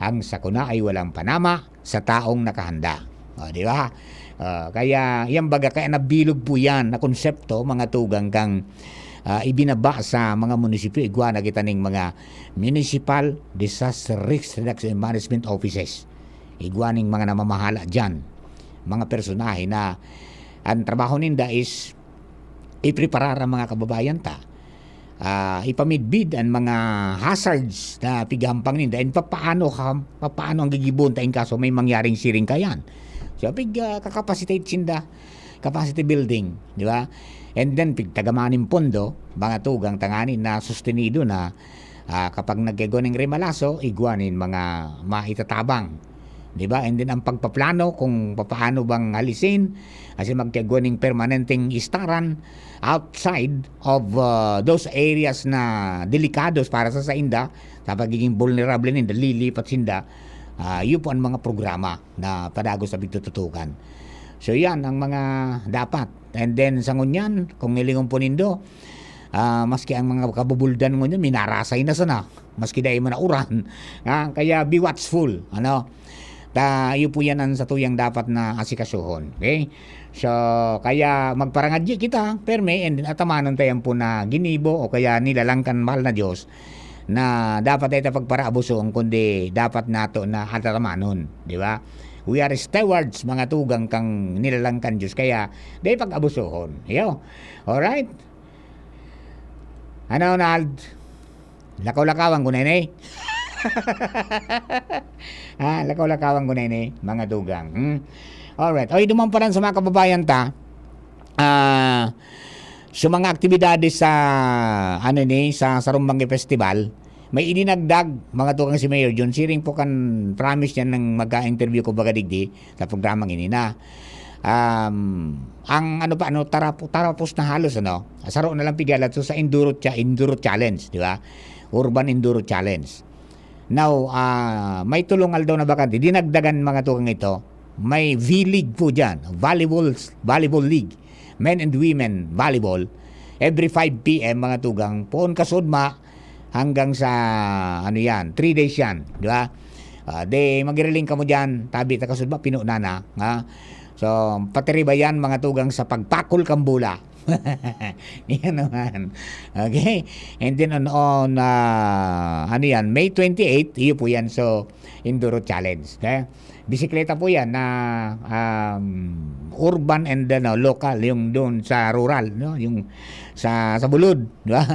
Ang sakuna ay walang panama, sa taong nakahanda. O, di ba? Ah, kaya, yan baga, kaya nabilog po yan na konsepto, mga tugang kang, ah, ibinaba sa mga munisipyo. Igwa na kita ning mga Municipal Disaster Risk Reduction and Management Offices. Igwa ning mga namamahala dyan. Mga personahe na ang trabaho ninda is ipreparar ang mga kababayan ta. Ah, ipamidbid ang mga hazards na pighampang ninda and papaano ka, papaano ang gigibohon ta in kaso may mangyaring siring kayan. So, pig, ah, kakapacitate sinda, capacity building, di ba? And then, pigtagaman nin pondo, mga tugang tangani na sustenido na, ah, kapag nagkagwa ning remalaso, igwa nin mga maitatabang. Di ba? And then, ang pagpaplano kung papaano bang halisin, kasi magkagwa ning permanenteng istaran outside of, ah, those areas na delikados para sa sainda, sa pagiging vulnerable ninda, lilipat sinda, ah, yun po ang mga programa na padagos na pigtututukan. So, yan ang mga dapat. And then, sa ngunyan, kung nilingon po nindo, ah, maski ang mga kabubuldan ngunyan, minarasay na sana. Maski dai man nauran. Ah, kaya be watchful, ano? Ta, iyo po yan ang satuyang dapat na asikasuhon. Okay? So, kaya magparangadyi kita, perme, and then atamanon ta yan po na ginibo o kaya nilalang kan mahal na Diyos na dapat dai ta pagparaabuson, kundi dapat nato na atatamanon, di ba? We are stewards, mga tugang, kan nilalang kan Diyos. Kaya, dai pag-abusohon. Iyo. Alright? Ano, Nald? Lakaw-lakawan ko na ini. Ah, lakaw-lakawan ko na ini, mga tugang. Hmm? Alright. Oy, duman pa lang sa mga kababayan ta. Ah, sa mga aktibidades sa, ano ni, sa Sarumbang Festival, may idinagdag, mga tugang, si Mayor John. Siring po kan promise niya nang magka-interview ko baga digdi sa programang ini na, um, ang ano pa, ano, tarapo-, tarapos na halos, ano, saro na lang pigalat, so, sa enduro cha-, enduro challenge, di ba? Urban Enduro Challenge. Now, ah, may tolong aldaw na bakante. Dinagdagan, mga tugang, ito. May V-League po dyan. Volleyball, volleyball league. Men and women volleyball. Every five P M, mga tugang. Poon kasudma hanggang sa, ano yan, three days yan. Di ba? Ah, de, magiriling kamo dyan. Tabi, ta kasudma, pino na na. Ha? So, patiriba yan, mga tugang, sa pagpakol kang bola. Yan naman. Okay? And then on, on, ah, ano yan? May twenty-eight, iyo po yan. So, Enduro Challenge. Okay? Bisikleta po yan na, um, urban and, ano, local, yung doon sa rural, no? Yung sa, sa bulod, di ba?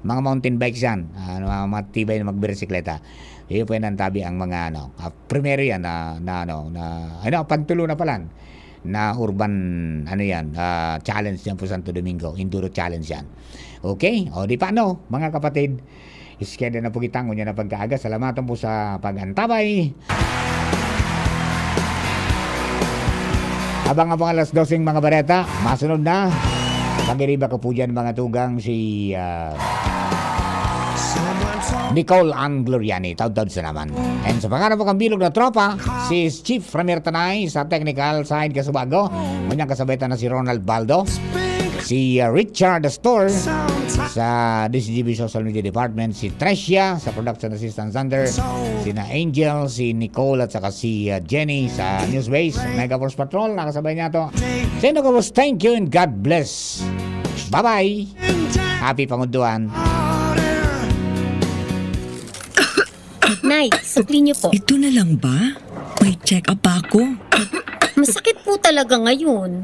Mga mountain bikes yan. Ah, mga matibay na magbisikleta. Iyo po yan ang tabi ang mga, ano, ah, primero yan na, na, ano, na, ano, pantulo na pala na urban, ano yan, ah, challenge yan po Santo Domingo, enduro challenge yan. Okay? O, di pa, ano, mga kapatid, iskeda na po kitang, unya na pagkaaga. Salamaton po sa pag-antabay. Abang-abang alas doseng mga bareta, masunod na. Pagiriba ko po dyan, mga tugang, si, ah, Nicole Ann Gloriani. Taud-taud sa naman. And sa pangalan po kang bilog na tropa, si Chief Ramir Tanay sa technical side, kasubago. Manyang kasabay ta na si Ronald Baldo, si, uh, Richard Astor sa D C G B Social Media Department, si Trecia sa Production Assistant Center, sina Angel, si Nicole, at saka si, uh, Jenny sa Newsbase. Mega Force Patrol, nakasabay niya to. Sa inyo, thank you and God bless. Bye-bye. Happy Pangunduan. Nay, sukli niyo po. Ito na lang ba? May check-up pa ako. Masakit po talaga ngayon.